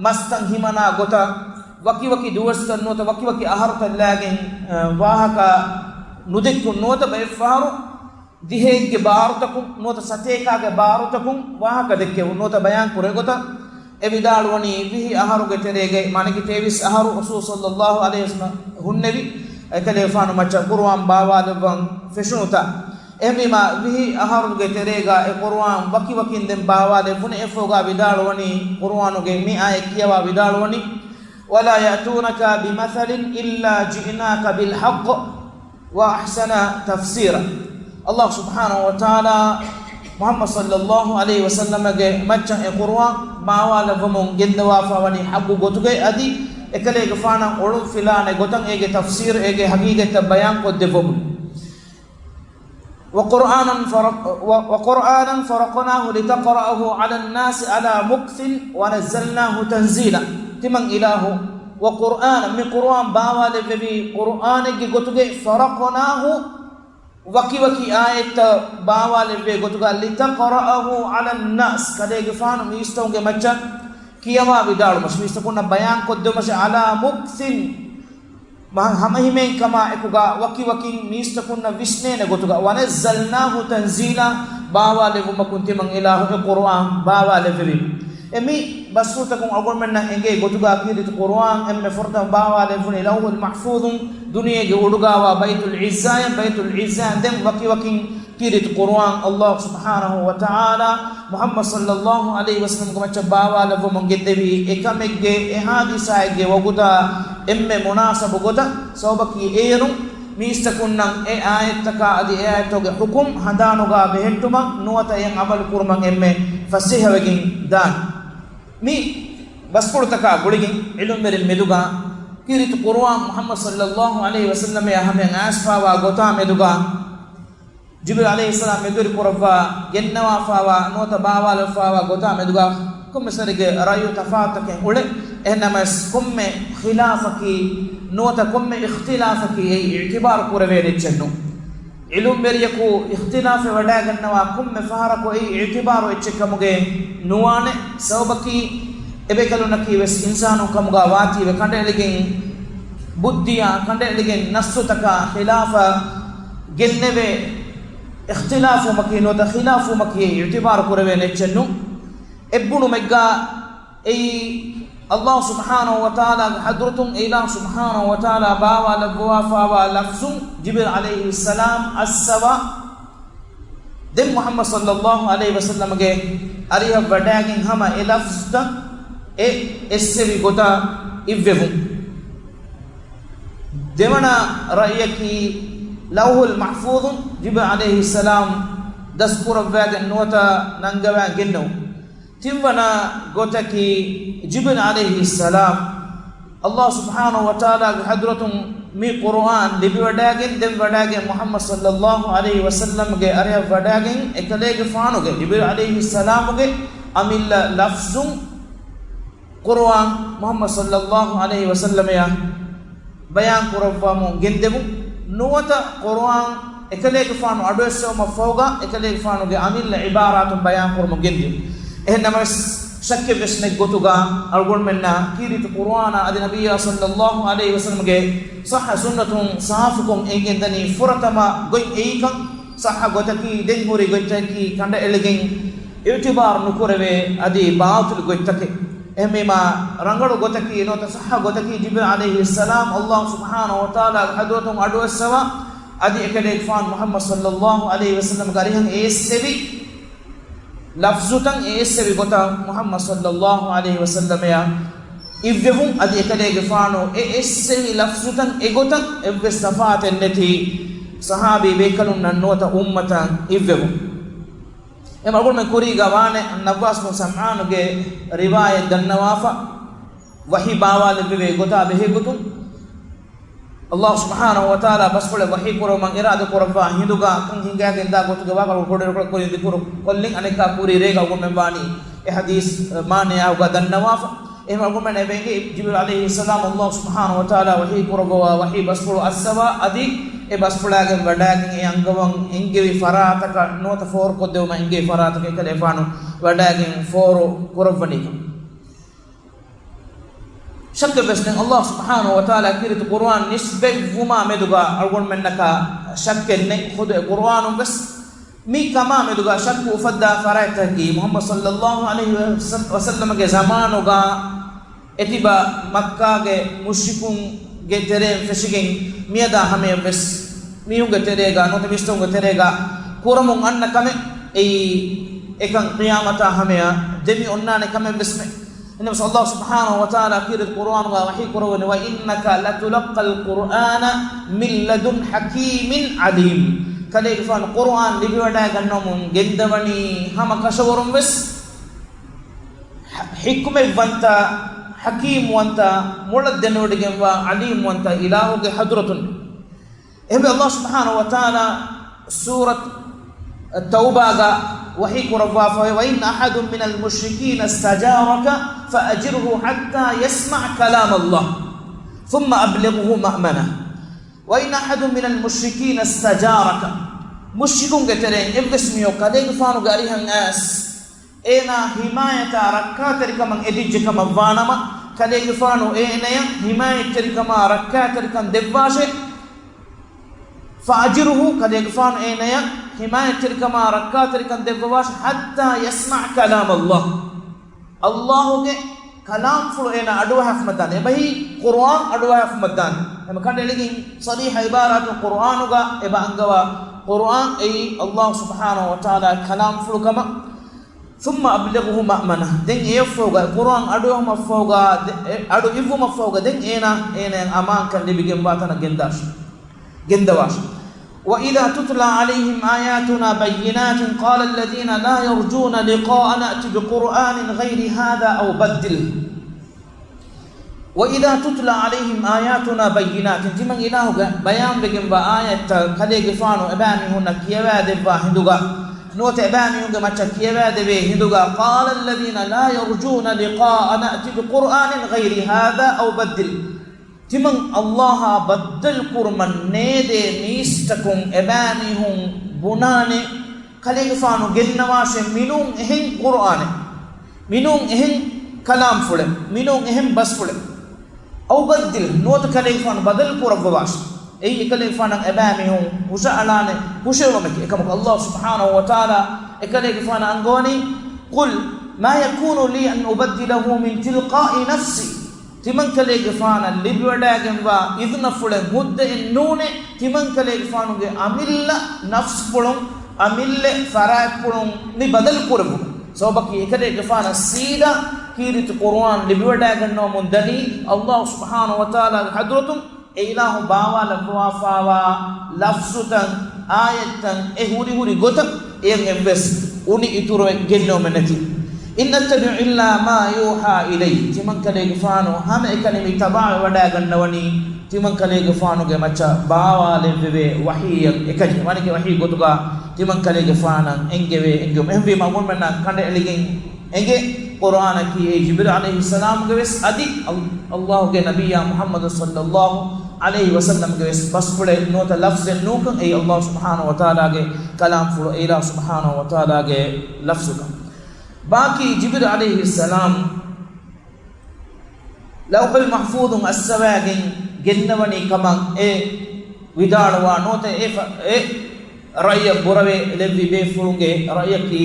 މަސްތައް ހިމަނާ ގޮތަށް، ވަކިވަކި ދުވަސްތައް ނުވަތަ ވަކިވަކި އަހަރުތައް ލާގެން، އަ، ވާހަކަ ނުދެއްކުން ނުވަތަ ބައެއްފަހަރު ދިހައެއްގެ ބާރުތަކުން ނުވަތަ ސަތޭކާގެ ބާރުތަކުން ވާހަކަ ދެއްކެވުން ނުވަތަ ބަޔާން ކުރޭ ގޮތަށް، އެ ވިދާޅުވަނީ ވިހި އަހަރުގެ ތެރޭގައި، މާނައީ ތޭވީސް އަހަރު ރަސޫލު ޞައްލައްލާހު ޢަލައިހި ވަސައްލަމަ ހުންނެވި، އެކަލޭގެފާނު މައްޗަށް ޤުރުއާން ބާވާލައްވަން ފެށުނުތާ. އެހެންވީމާ، ވިހި އަހަރުގެ ތެރޭގަ އެ ޤުރުއާން ވަކިވަކިން ދެން ބާވާލެއްވުނު. އެއަށްފަހުގަ ވިދާޅުވަނީ، ޤުރުއާނުގެ މި އާޔަތް ކިޔަވާ ވިދާޅުވަނީ، "ولا يأتونك بمثل إلا جئناك بالحق وأحسن تفسيرا." ﷲ ސުބްޙާނަހޫ ވަތަޢާލާ މުޙައްމަދު ޞައްލައްލާހު ޢަލައިހި ވަސައްލަމަގެ މައްޗަށް އެ ޤުރުއާން ބާވާލައްވަމުން ގެންދަވާފަ ވަނީ ޙައްޤު ގޮތުގައި، އަދި އެކަލޭގެފާނަށް އޮޅުން ފިލާނެ ގޮތަށް އޭގެ ތަފްސީރު، އޭގެ ޙަޤީޤަތްތައް ބަޔާން ކޮށްދެއްވަމުން. وقرآنا فرق-، و-، وقرآنا فرقناه لتقرأه على الناس على مكث ونزلناه تنزيلا. ތިމަން އިލާހު، وقرآنا، މި ޤުރުއާން ބާވާލެއްވެވީ ޤުރުއާނެއްގެ ގޮތުގައި، فرقناه، ވަކިވަކި އާޔަތްތައް ބާވާލެއްވޭ ގޮތުގަ، لتقرأه على الناس، ކަލޭގެފާނު މީސްތަކުންގެ މައްޗަށް ކިޔަވާ ވިދާޅުމަށް، މީސްތަކުންނަށް ބަޔާން ކޮށްދެވުމަށް، على مكث، މަ-، ހަމަހިމޭން ކަމާ އެކުގަ ވަކިވަކިން މީސްތަކުންނަށް ވިސްނޭނެ ގޮތުގަ، ونزلناه تنزيلا، ބާވާލެއްވުމަކުން ތިމަން އިލާހު އެ ޤުރުއާން ބާވާލެއްވެވީ. އެ މި ބަސްފުޅުތަކުން އަޅުގަނޑުމެންނަށް އެނގޭ ގޮތުގަ ކީރިތި ޤުރުއާން އެންމެ ފުރަތަމަ ބާވާލެއްވުނީ ލައުޙުލް މަޙްފޫޡުން ދުނިޔޭގެ އުޑުގަވާ ބައިތުލް ޢިއްޒާއިން، ބައިތުލް ޢިއްޒާއިން ދެން ވަކިވަކިން ކީރިތި ޤުރުއާން ﷲ ސުބްޙާނަހޫ ވަތަޢާލާ މުޙައްމަދު ޞައްލައްލާހު ޢަލައިހި ވަސައްލަމްގެ މައްޗަށް ބާވާލައްވަމުން ގެންދެވީ އެކަމެއްގެ އެ ޙާދިސާއެއްގެ ވަގުތާ އެންމެ މުނާސަބު ގޮތަށް. ސަބަބަކީ އޭރުން މީސްތަކުންނަށް އެ އާޔަތްތަކާ އަދި އެ އާޔަތްތަކުގެ ޙުކުމް ހަނދާނުގަ ބެހެއްޓުމަށް ނުވަތަ އެއަށް ޢަމަލު ކުރުމަށް އެންމެ ފަސޭހަވެގެން ދާނެ. މި ބަސްފުޅުތަކާ ގުޅިގެން ޢިލްމުވެރިން މެދުގަ ކީރިތި ޤުރުއާން މުޙައްމަދު ޞައްލައްލާހު ޢަލައިހި ވަސައްލަމަށް ހަމަޔަށް އައިސްފާވާ ގޮތާ މެދުގަ ޖިބްރީލް ޢަލައިހިއްސަލާމް މެދުވެރި ކުރައްވާ ގެންނަވާފާވާ ނުވަތަ ބާވާލައްވާފާވާ ގޮތާ މެދުގަ ކޮންމެސް ވަރެއްގެ ރައުޔު ތަފާތުތަކެއް އުޅޭ. އެހެންނަމަވެސް ކޮންމެ ޚިލާފަކީ ނުވަތަ ކޮންމެ އިޚްތިލާފަކީ އެއީ އިޢުތިބާރު ކުރެވޭނެ އެއްޗެއް ނޫން. ޢިލްމުވެރިޔަކު އިޚްތިލާފެއް ވަޑައިގަންނަވާ ކޮންމެ ފަހަރަކު އެއީ އިޢުތިބާރު އެއްޗެއް ކަމުގައި ނުވާނެ. ސަބަބަކީ އެބޭކަލުންނަކީ ވެސް އިންސާނުން ކަމުގަ ވާތީވެ ކަނޑައެޅިގެން ބުއްދިއާ ކަނޑައެޅިގެން ނައްސުތަކާ ޚިލާފަށް ގެންނެވޭ އިޚްތިލާފުވުމަކީ ނުވަތަ ޚިލާފުވުމަކީ އިޢުތިބާރު ކުރެވޭނެ އެއްޗެއް ނޫން. އެއްބުނުމެއްގަ އެއީ، ﷲ ސުބްޙާނަހޫ ވަތަޢާލާގެ ޙަޟްރަތުން އެ އިލާހު ސުބްޙާނަހޫ ވަތަޢާލާ ބާވާލައްވާފާވާ ލަފްޒުން ޖިބްރީލް ޢަލައިހިއްސަލާމް އައްސަވާ، ދެން މުޙައްމަދު ޞައްލައްލާހު ޢަލައިހި ވަސައްލަމްގެ އަރިހަށް ވަޑައިގެން ހަމަ އެ ލަފްޒުތައް އެ އެއްސެވި ގޮތަށް އިއްވެވުން. ދެވަނަ ރައްޔަކީ، ލައުޙުލް މަޙްފޫޡުން ޖިބްރީލް ޢަލައިހިއްސަލާމް ދަސްކުރައްވައިގެން ނުވަތަ ނަންގަވައިގެންނެވުން. ތިންވަނަ ގޮތަކީ، ޖިބްރީލް ޢަލައިހިއްސަލާމް ﷲ ސުބްޙާނަހޫ ވަތަޢާލާގެ ޙަޟްރަތުން މި ޤުރުއާން ލިބިވަޑައިގެން، ދެން ވަޑައިގެން މުޙައްމަދު ޞައްލައްލާހު ޢަލައިހި ވަސައްލަމްގެ އަރިހަށް ވަޑައިގެން، އެކަލޭގެފާނުގެ، ޖިބްރީލް ޢަލައިހިއްސަލާމުގެ އަމިއްލަ ލަފްޒުން ޤުރުއާން މުޙައްމަދު ޞައްލައްލާހު ޢަލައިހި ވަސައްލަމަޔަށް ބަޔާން ކުރައްވަމުން ގެންދެވުން. ނުވަތަ ޤުރުއާން އެކަލޭގެފާނު އަޑުއެއްސެވުމަށް ފަހުގަ، އެކަލޭގެފާނުގެ އަމިއްލަ ޢިބާރާތުން ބަޔާން ކުރަމުން ގެންދިޔުން. އެހެން ނަމަވެސް، ޝައްކެއް ވެސް ނެތް ގޮތުގަ، އަޅުގަނޑުމެންނަށް ކީރިތި ޤުރުއާނާ އަދި ނަބިއްޔާ ޞައްލައްލާހު ޢަލައިހި ވަސައްލަމްގެ ޞައްޙަ ސުންނަތުން ސާފުކޮށް އެނގެންދަނީ ފުރަތަމަ ގޮތް އެއީކަން. ޞައްޙަ ގޮތަކީ، ދެން ހުރި ގޮތްތަކަކީ ކަނޑައެޅިގެން އިޢުތިބާރު ނުކުރެވޭ އަދި ބާޠިލު ގޮތްތަކެއް. އެހެންވީމާ، ރަނގަޅު ގޮތަކީ ނުވަތަ ޞައްޙަ ގޮތަކީ، ޖިބްރީލް ޢަލައިހިއްސަލާމް ﷲ ސުބްޙާނަހޫ ވަތަޢާލާގެ ޙަޟްރަތުން އަޑުއައްސަވާ، އަދި އެކަލޭގެފާނު މުޙައްމަދު ޞައްލައްލާހު ޢަލައިހި ވަސައްލަމްގެ އަރިހަށް އެ އެއްސެވި ލަފްޒުތައް، އެ އެއްސެވި ގޮތަށް މުޙައްމަދު ޞައްލައްލާހު ޢަލައިހި ވަސައްލަމަޔަށް އިއްވެވުން، އަދި އެކަލޭގެފާނު އެ އެއްސެވި ލަފްޒުތައް އެގޮތަށް އެއްވެސް ތަފާތެއް ނެތި ޞަޙާބީ ބޭކަލުންނަށް ނުވަތަ އުއްމަތަށް އިއްވެވުން. އެ މަގުން މެ ކުރީގަ ވާނެ، ނައްވާސް ބިން ސަމްޢާނުގެ ރިވާޔަތް ދަންނަވާފަ، ވަޙީ ބާވާލެއްވެވޭ ގޮތާ ބެހޭ ގޮތުން، ﷲ ސުބްޙާނަހޫ ވަތަޢާލާ ބަސްފުޅެއް ވަޙީ ކުރުމަށް އިރާދަ ކުރައްވާ ހިނދުގަ، ކަން ހިނގައިގެން ދާ ގޮތުގެ ވާހަކަ ކުޑަކުޑަކޮށް ކުރިން ޛިކުރު ކޮށްލިން، އަނެއްކާ ކުރީ ރޭގަ އަޅުގަނޑުމެން ވާނީ އެ ޙަދީޘް މާނަޔާއުގަ ދަންނަވާފަ. އެހެން އަޅުގަނޑުމެން އެބަ އެނގޭ، ޖިބްރީލް ޢަލައިހިއްސަލާމް ﷲ ސުބްޙާނަހޫ ވަތަޢާލާ ވަޙީ ކުރައްވަވާ ވަޙީ ބަސްފުޅު އައްސަވާ، އަދި އެ ބަސްފުޅާގެން ވަޑައިގެން އެ އަންގަވަން އެންގެވި ފަރާތަކަށް ނުވަތަ ފޯރުކޮށްދެވުމަށް އެންގެވި ފަރާތަކަށް އެކަލޭގެފާނު ވަޑައިގެން ފޯރު ކުރައްވަނީކަން. ޝައްކެއް ވެސް ނެތް، ﷲ ސުބްޙާނަހޫ ވަތަޢާލާ ކީރިތި ޤުރުއާން ނިސްބަތްވުމާ މެދުގަ އަޅުގަނޑުމެންނަކަށް ޝައްކެއް ނެތް. ޚުދު އެ ޤުރުއާނުން ވެސް މި ކަމާ މެދުގަ ޝައްކު އުފައްދާ ފަރާތްތަކަކީ، މުޙައްމަދު ޞައްލައްލާހު ޢަލައިހި ވަސައްލަމަގެ ޒަމާނުގަ އެތިބަ މައްކާގެ މުޝްރިކުންގެ ތެރެއިން ފެށިގެން މިއަދާ ހަމަޔަށްވެސް މީހުންގެ ތެރޭގަ ނުވަތަ މީސްތަކުންގެ ތެރޭގަ ކުރަމުން އަންނަ ކަމެއް އެއީ، އެކަން ޤިޔާމަތާ ހަމަޔަށް ދެމި އޮންނާނެ ކަމެއްވެސްމެ. އެހެންވެސް ﷲ ސުބްޙާނަހޫ ވަތަޢާލާ ކީރިތި ޤުރުއާނުގަ ވަޙީ ކުރައްވަނީ، "وَإِنَّكَ لَتُلَقَّى الْقُرْآنَ مِنْ لَدُنْ حَكِيمٍ عَلِيمٍ." ކަލޭގެފާނު ޤުރުއާން ލިބިވަޑައިގަންނަވަމުން ގެންދަވަނީ ހަމަ ކަށަވަރުން ވެސް ޙި-، ޙިކްމަތްވަންތަ، ޙަކީމްވަންތަ، މޮޅަށް ދެނެވޮޑިގެންވާ ޢަލީމްވަންތަ އިލާހުގެ ޙަޟްރަތުން. އެހެންވެ، ﷲ ސުބްޙާނަހޫ ވަތަޢާލާ ސޫރަތު ތައުބާގަ ވަޙީ ކުރައްވާފައި، "وَإِنْ أَحَدٌ مِنَ الْمُشْرِكِينَ اسْتَجَارَكَ فَأَجِرْهُ حَتَّى يَسْمَعَ كَلَامَ اللَّهِ ثُمَّ أَبْلِغْهُ مَأْمَنَهُ." "وَإِنْ أَحَدٌ مِنَ الْمُشْرِكِينَ اسْتَجَارَكَ." މުޝްރިކުންގެ ތެރެއިން އެއްވެސް މީހަކު ކަލޭގެފާނުގެ އަރިހަށް އައިސް، އޭނާ ހިމާޔަތާ ރައްކާތެރިކަމަށް އެދިއްޖެ ކަމަށް ވާނަމަ، ކަލޭގެފާނު އޭނަޔަށް ހިމާޔަތްތެރިކަމާ ރައްކާތެރިކަން ދެއްވާށޭ. "فَأَجِرْهُ"، ކަލޭގެފާނު އޭނަޔަށް ހިމާޔަތްތެރިކަމާ ރައްކާތެރިކަން ދެއްވަވާށޭ، "حَتَّى يَسْمَعَ كَلَامَ اللَّهِ." ﷲގެ ކަލާމްފުޅު އޭނާ އަޑުއަހާފަމަށްދާނެ. އެބަހީ ޤުރުއާން އަޑުއަހާފަމަށްދާނެ. ހަމަ ކަނޑައެޅިގެން ޞަރީޙަ ޢިބާރާތުން ޤުރުއާނުގަ އެބަ އަންގަވާ ޤުރުއާން އެއީ ﷲ ސުބްޙާނަހޫ ވަތަޢާލާ ކަލާމްފުޅު ކަމަށް. ثُمَّ أَبْلِغْهُ مَأْمَنَهُ. ދެން އެއަށްފަހުގަ، ޤުރުއާން އަޑުއެހުމަށްފަހުގަ، ދެ-، އެ، އަޑު އިއްވުމަށްފަހުގަ ދެން އޭނާ، އޭނާއަށް އަމާންކަން ލިބިގެންވާ ތަނަށް ގެންދާށި. ގެންދަވާށި. وَإِذَا تُتْلَى عَلَيْهِمْ آيَاتُنَا بَيِّنَاتٍ قَالَ الَّذِينَ لَا يَرْجُونَ لِقَاءَنَا ائْتِ بِقُرْآنٍ غَيْرِ هَذَا أَوْ بَدِّلْ. وَإِذَا تُتْلَى عَلَيْهِمْ آيَاتُنَا بَيِّنَاتٍ، ތިމަން އިލާހުގެ ބަޔާންވެގެންވާ އާޔަތްތައް ކަލޭގެފާނު އެބައިމީހުންނަށް ކިޔަވައިދެއްވާ ހިނދުގަ، ނުވަތަ އެބައިމީހުންގެ މައްޗަށް ކިޔަވައިދެވޭ ހިނދުގަ، قَالَ الَّذِينَ لَا يَرْجُونَ لِقَاءَنَا ائْتِ بِقُرْآنٍ غَيْرِ هَذَا أَوْ بَدِّلْ. ތިމަން ﷲއާ ބައްދަލުކުރުމަށް ނޭދޭ މީސްތަކުން އެބައިމީހުން ބުނާނެ، ކަލޭގެފާނު ގެންނަވާށޭ މިނޫން އެހެން ޤުރުއާނެއް، މިނޫން އެހެން ކަލާމްފުޅެއް، މިނޫން އެހެން ބަސްފުޅެއް. أَوْ بَدِّلْ، ނުވަތަ ކަލޭގެފާނު ބަދަލު ކުރައްވަވާށި. އެއީ އެކަލޭގެފާނަށް އެބައިމީހުން ހުށައަޅާނެ ހުށައެޅުމެކޭ. އެކަމަކު ﷲ ސުބްޙާނަހޫ ވަތަޢާލާ އެކަލޭގެފާނަށް އަންގަވަނީ، قُلْ مَا يَكُونُ لِي أَنْ أُبَدِّلَهُ مِنْ تِلْقَاءِ نَفْسِي. ތިމަންކަލޭގެފާނަށް ލިބިވަޑައިގެންވާ އިޒުނަފުޅެއް ހުއްދައެއް ނޫނޭ، ތިމަންކަލޭގެފާނުގެ އަމިއްލަ ނަފްސުފުޅުން، އަމިއްލަ ފަރާތްޕުޅުން މި ބަދަލު ކުރެއްވުން. ސަބަބަކީ އެކަލޭގެފާނަށް ސީދާ ކީރިތި ޤުރުއާން ލިބިވަޑައިގަންނަވަމުން ދަނީ ﷲ ސުބްޙާނަހޫ ވަތަޢާލާގެ ޙަޟްރަތުން އެ އިލާހު ބާވާލައްވާފާވާ ލަފްޒުތައް، އާޔަތްތައް، އެ ހުރިހުރި ގޮތަށް އެއަށް އެއްވެސް އުނި އިތުރުވެ ގެންނެވުމެއް ނެތި. إِنْ أَتَّبِعُ إِلَّا مَا يُوحَى إِلَيَّ. ތިމަންކަލޭގެފާނު ހަމައެކަނި މި ތަބާވެވަޑައިގަންނަވަނީ، ތިމަންކަލޭގެފާނުގެ މައްޗަށް ބާވާލެއްވެވޭ ވަޙީއެއް އެކަނި. ވަނިކެ ވަޙީ ގޮތުގަ ތިމަންކަލޭގެފާނަށް އެންގެވޭ އެންގެވުމެއް. އެހެންވީމަ އަޅުގަނޑުމެންނަށް ކަނޑައެޅިގެން އެނގޭ، ޤުރުއާނަކީ އެއީ ޖިބްރީލް ޢަލައިހިއްސަލާމްގެ ވެސް އަދި އަލް-، ﷲގެ ނަބިއްޔާ މުޙައްމަދު ޞައްލައްލާހު ޢަލައިހި ވަސައްލަމްގެ ވެސް ބަސްފުޅެއް ނުވަތަ ލަފްޒެއް ނޫންކަން އެއީ ﷲ ސުބްޙާނަހޫ ވަތަޢާލާގެ ކަލާމްފުޅު، އެ އިލާހު ސުބްޙާނަހޫ ވަތަޢާލާގެ ލަފްޒުކަން. ބާކީ ޖިބްރީލް ޢަލައިހިއްސަލާމް ލައުޙުލް މަޙްފޫޡުން އައްސަވައިގެން ގެންނަވަނީ ކަމަށް އެ ވިދާޅުވާ ނުވަތަ އެ ފަ-، އެ ރައްޔަށް ބުރަވެލެއްވި ބޭފުޅުންގެ ރައްޔަކީ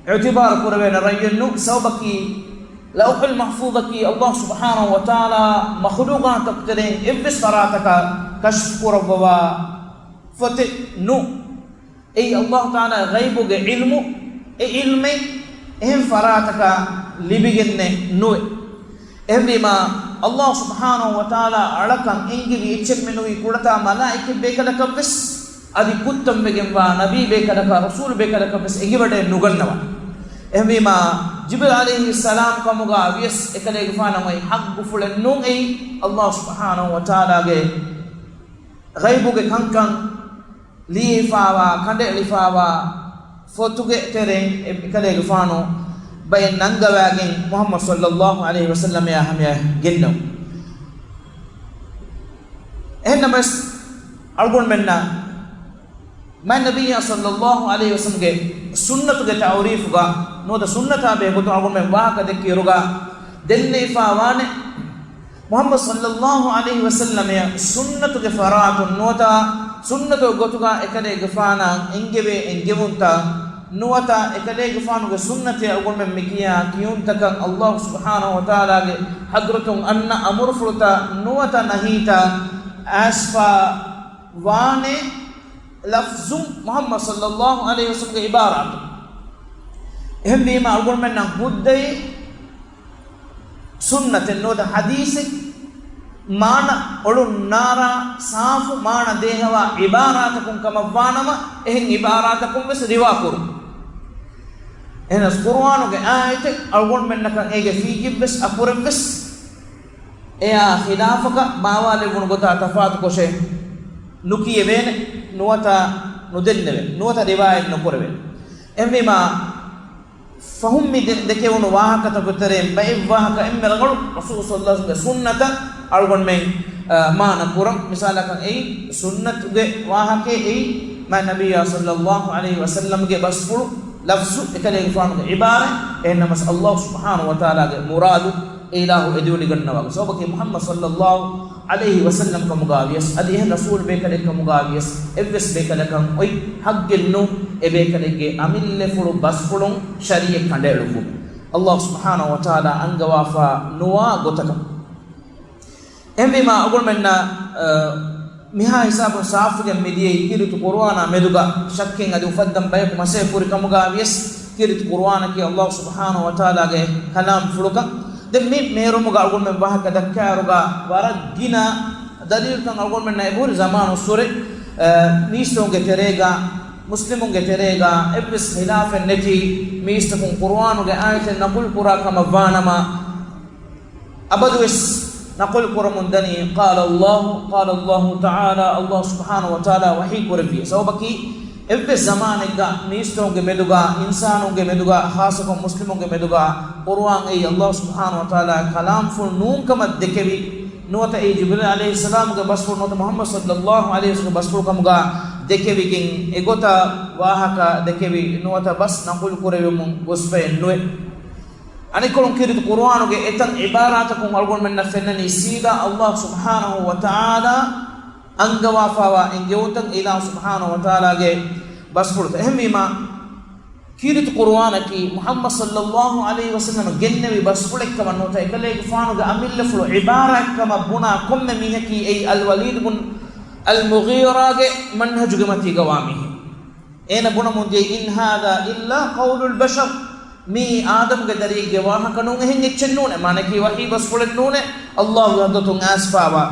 އިޢުތިބާރު ކުރެވޭނެ ރައްޔެއް ނޫން. ސަބަބަކީ ލައުޙުލް މަޙްފޫޡަކީ ﷲ ސުބްޙާނަހޫ ވަތަޢާލާ މަޚްލޫޤާތަކު ތެރެއިން އެއްވެސް ފަރާތަކަށް ކަޝްފު ކުރައްވަވާ ފޮތެއް ނޫން. އެއީ ﷲ ތަޢާލާ ޣައިބުގެ ޢިލްމު، އެ ޢިލްމެއް އެހެން ފަރާތަކަށް ލިބިގެންނެއް ނުވޭ. އެހެންވީމާ، ﷲ ސުބްޙާނަހޫ ވަތަޢާލާ އަޅަކަށް އެންގެވި އެއްޗެއްމެ ނުވީ ކުޑަތާ މަލާއިކަތް ބޭކަލަކަށްވެސް، އަދި ކުއްތަންވެގެންވާ ނަބީ ބޭކަލަކަށް، ރަސޫލު ބޭކަލަކަށްވެސް އެނގިވަޑައެއް ނުގަންނަވާ. އެހެންވީމާ، ޖިބްރީލް ޢަލައިހިއްސަލާމް ކަމުގަ ވިޔަސް އެކަލޭގެފާނަށް އޮތް ޙައްޤުފުޅެއް ނޫން. އެއީ ﷲ ސުބްޙާނަހޫ ވަތަޢާލާގެ ޣައިބުގެ ކަންކަން ލިޔެފާވާ، ކަނޑައެޅިފާވާ ފޮތުގެ ތެރެއިން އެ-، އެކަލޭގެފާނު ބައެއް ނަންގަވައިގެން މުޙައްމަދު ޞައްލައްލާހު ޢަލައިހި ވަސައްލަމައާ ހަމަޔަށް ގެންނެވުން. އެހެންނަމަވެސް، އަޅުގަނޑުމެންނަށް މާތް ނަބިއްޔާ ޞައްލައްލާހު ޢަލައިހި ވަސައްލަމްގެ ސުންނަތުގެ ތަޢުރީފުގަ ނުވަތަ ސުންނަތާ ބެހޭ ގޮތުން އަޅުގަނޑުމެން ވާހަކަ ދެއްކިއިރުގަ ދެންނެވިފާވާނެ، މުޙައްމަދު ޞައްލައްލާހު ޢަލައިހި ވަސައްލަމައަށް ސުންނަތުގެ ފަރާތުން ނުވަތަ ސުންނަތު ގޮތުގަ އެކަލޭގެފާނަށް އެންގެވޭ އެންގެވުންތައް ނުވަތަ އެކަލޭގެފާނުގެ ސުންނަތެއް އަޅުގަނޑުމެން މިކިޔާ ކިޔުންތަކަށް އައްލާހު ސުބްޙާނަހު ވަތަޢާލާގެ ޙަޟްރަތުން އަންނަ އަމުރުފުޅުތައް ނުވަތަ ނަހީތައް އައިސްފަ ވާނެ ލަފްޒުން މުޙައްމަދު ޞައްލައްލާހު ޢަލައިހި ވަސައްލަމްގެ ޢިބާރާތުން. އެހެންވީމަ އަޅުގަނޑުމެންނަށް ހުއްދައެއް ސުންނަތެއް ނުވަތަ ޙަދީޘެއް މާނަ އޮޅުން ނާރާ ސާފު މާނަ ދޭހަވާ ޢިބާރާތަކުން ކަމަށްވާނަމަ، އެހެން ޢިބާރާތަކުން ވެސް ރިވާ ކުރުން. އެހެނަސް ޤުރުއާނުގެ އާޔަތެއް އަޅުގަނޑުމެންނަކަށް އޭގެ ފީއްޔެއްވެސް އަކުރެއްވެސް އެއާ ޚިލާފަކަށް ބާވާލެވުނު ގޮތާ ތަފާތުކޮށެއް ނުކިޔެވޭނެ، ނުވަތަ ނުދެންނެވޭ، ނުވަތަ ރިވާޔަތް ނުކުރެވޭ. އެހެންވީމާ، ފަހުން މި ދެ-، ދެކެވުނު ވާހަކަތަކުގެ ތެރެއިން ބައެއް ވާހަކަ އެންމެ ރަނގަޅު ރަސޫލު ޞައްލައްލާހު ޢަލައިހި ވަސައްލަމްގެ ސުންނަތަށް އަޅުގަނޑުމެން، އަ، މާނަ ކުރަން. މިސާލަކަށް އެއީ ސުންނަތުގެ ވާހަކައެއް އެއީ، މާތް ނަބިއްޔާ ޞައްލައްލާހު ޢަލައިހި ވަސައްލަމްގެ ބަސްފުޅު، ލަފްޒު، އެކަލޭގެފާނުގެ ޢިބާރާތް، އެހެންނަމަސް އައްލާހު ސުބްޙާނަހު ވަތަޢާލާގެ މުރާދު އެ އިލާހު އެދިވަނިގަންނަވާ ސަބަބަކީ މުޙައްމަދު ޞައްލައްލާހު ޢަލައިހި ވަސައްލަމް ކަމުގަ ވިޔަސް، އަދި އެހެން ރަސޫލު ބޭކަލެއް ކަމުގަ ވިޔަސް، އެއްވެސް ބޭކަލަކަށް އޮތް ޙައްޤެއް ނޫން އެ ބޭކަލެއްގެ އަމިއްލަފުޅު ބަސްފުޅުން ޝަރީޢަތް ކަނޑައެޅުއްވުމަށް. އައްލާހު ސުބްޙާނަހު ވަތަޢާލާ އަންގަވާފަ ނުވާ ގޮތަކަށް. އެހެންވީމާ އަޅުގަނޑުމެންނަށް، އަ، މިހާ ހިސާބުން ސާފުވެގެން މިދިޔައީ ކީރިތި ޤުރުއާނާ މެދުގަ ޝައްކެއް އަދި އުފައްދަން ބަޔަކު މަސައްކަތް ކުރި ކަމުގަ ވިޔަސް، ކީރިތި ޤުރުއާނަކީ އައްލާހު ސުބްޙާނަހު ވަތަޢާލާގެ ކަލާމްފުޅުކަން. ދެން މި މޭރުމުގަ އަޅުގަނޑުމެން ވާހަކަ ދައްކާއިރުގަ ވަރަށް ގިނަ ދަލީލުތައް އަޅުގަނޑުމެންނަށް އެބަހުރި ޒަމާނުއްސުރެ، އަ، މީސްތަކުންގެ ތެރޭގަ، މުސްލިމުންގެ ތެރޭގަ އެއްވެސް ޚިލާފެއް ނެތި މީސްތަކުން ޤުރުއާނުގެ އާޔަތެއް ނަޤުލު ކުރާ ކަމަށް ވާނަމަ، އަބަދުވެސް ނަޤުލު ކުރަމުން ދަނީ، قال الله، قال الله تعالى، އައްލާހު ސުބްޙާނަހު ވަތަޢާލާ ވަޙީ ކުރެއްވި. ސަބަބަކީ، އެއްވެސް ޒަމާނެއްގަ މީސްތަކުންގެ މެދުގަ، އިންސާނުންގެ މެދުގަ، ޚާއްޞަކޮށް މުސްލިމުންގެ މެދުގަ، ޤުރުއާން އެއީ އައްލާހު ސުބްޙާނަހު ވަތަޢާލާ ކަލާމްފުޅު ނޫންކަމަށް ދެކެވި، ނުވަތަ އެއީ ޖިބްރީލް ޢަލައިހިއްސަލާމުގެ ބަސްފުޅު ނުވަތަ މުޙައްމަދު ޞައްލައްލާހު ޢަލައިހި ވަސައްލަމްގެ ބަސްފުޅު ކަމުގަ ދެކެވިގެން، އެގޮތަށް ވާހަކަ ދެކެވި، ނުވަތަ ބަސް ނަޤުލު ކުރެވެމުން ގޮސްފައެއް ނުވޭ. އަނެއްކޮޅުން ކީރިތި ޤުރުއާނުގެ އެތައް ޢިބާރާތަކުން އަޅުގަނޑުމެންނަށް ފެންނަނީ ސީދާ އައްލާހު ސުބްޙާނަހު ވަތަޢާލާ އަންގަވާފައިވާ އެންގެވުންތައް އިލާހު ސުބްޙާނަހު ވަތަޢާލާގެ ބަސްފުޅުތައް. އެހެންވީމާ، ކީރިތި ޤުރުއާނަކީ މުޙައްމަދު ޞައްލައްލާހު ޢަލައިހި ވަސައްލަމަ ގެންނެވި ބަސްފުޅެއްކަމަށް ނުވަތަ އެކަލޭގެފާނުގެ އަމިއްލަފުޅު ޢިބާރާތްކަމަށް ބުނާ ކޮންމެ މީހަކީ އެއީ އަލްވަލީދު ބުން އަލްމުޣީރާގެ މަންހަޖުގެ މަތީގަ ވާ މީހެއް. އޭނަ ބުނަމުން ދިޔައީ، إن هذا إلا قول البشر، މިއީ އާދަމުގެ ދަރިއެއްގެ ވާހަކަ ނޫން، އެހެން އެއްޗެއް ނޫނޭ، މާނައަކީ ވަޙީ ބަސްފުޅެއް ނޫނޭ، އައްލާހުގެ ޙަޟްރަތުން އައިސްފައިވާ.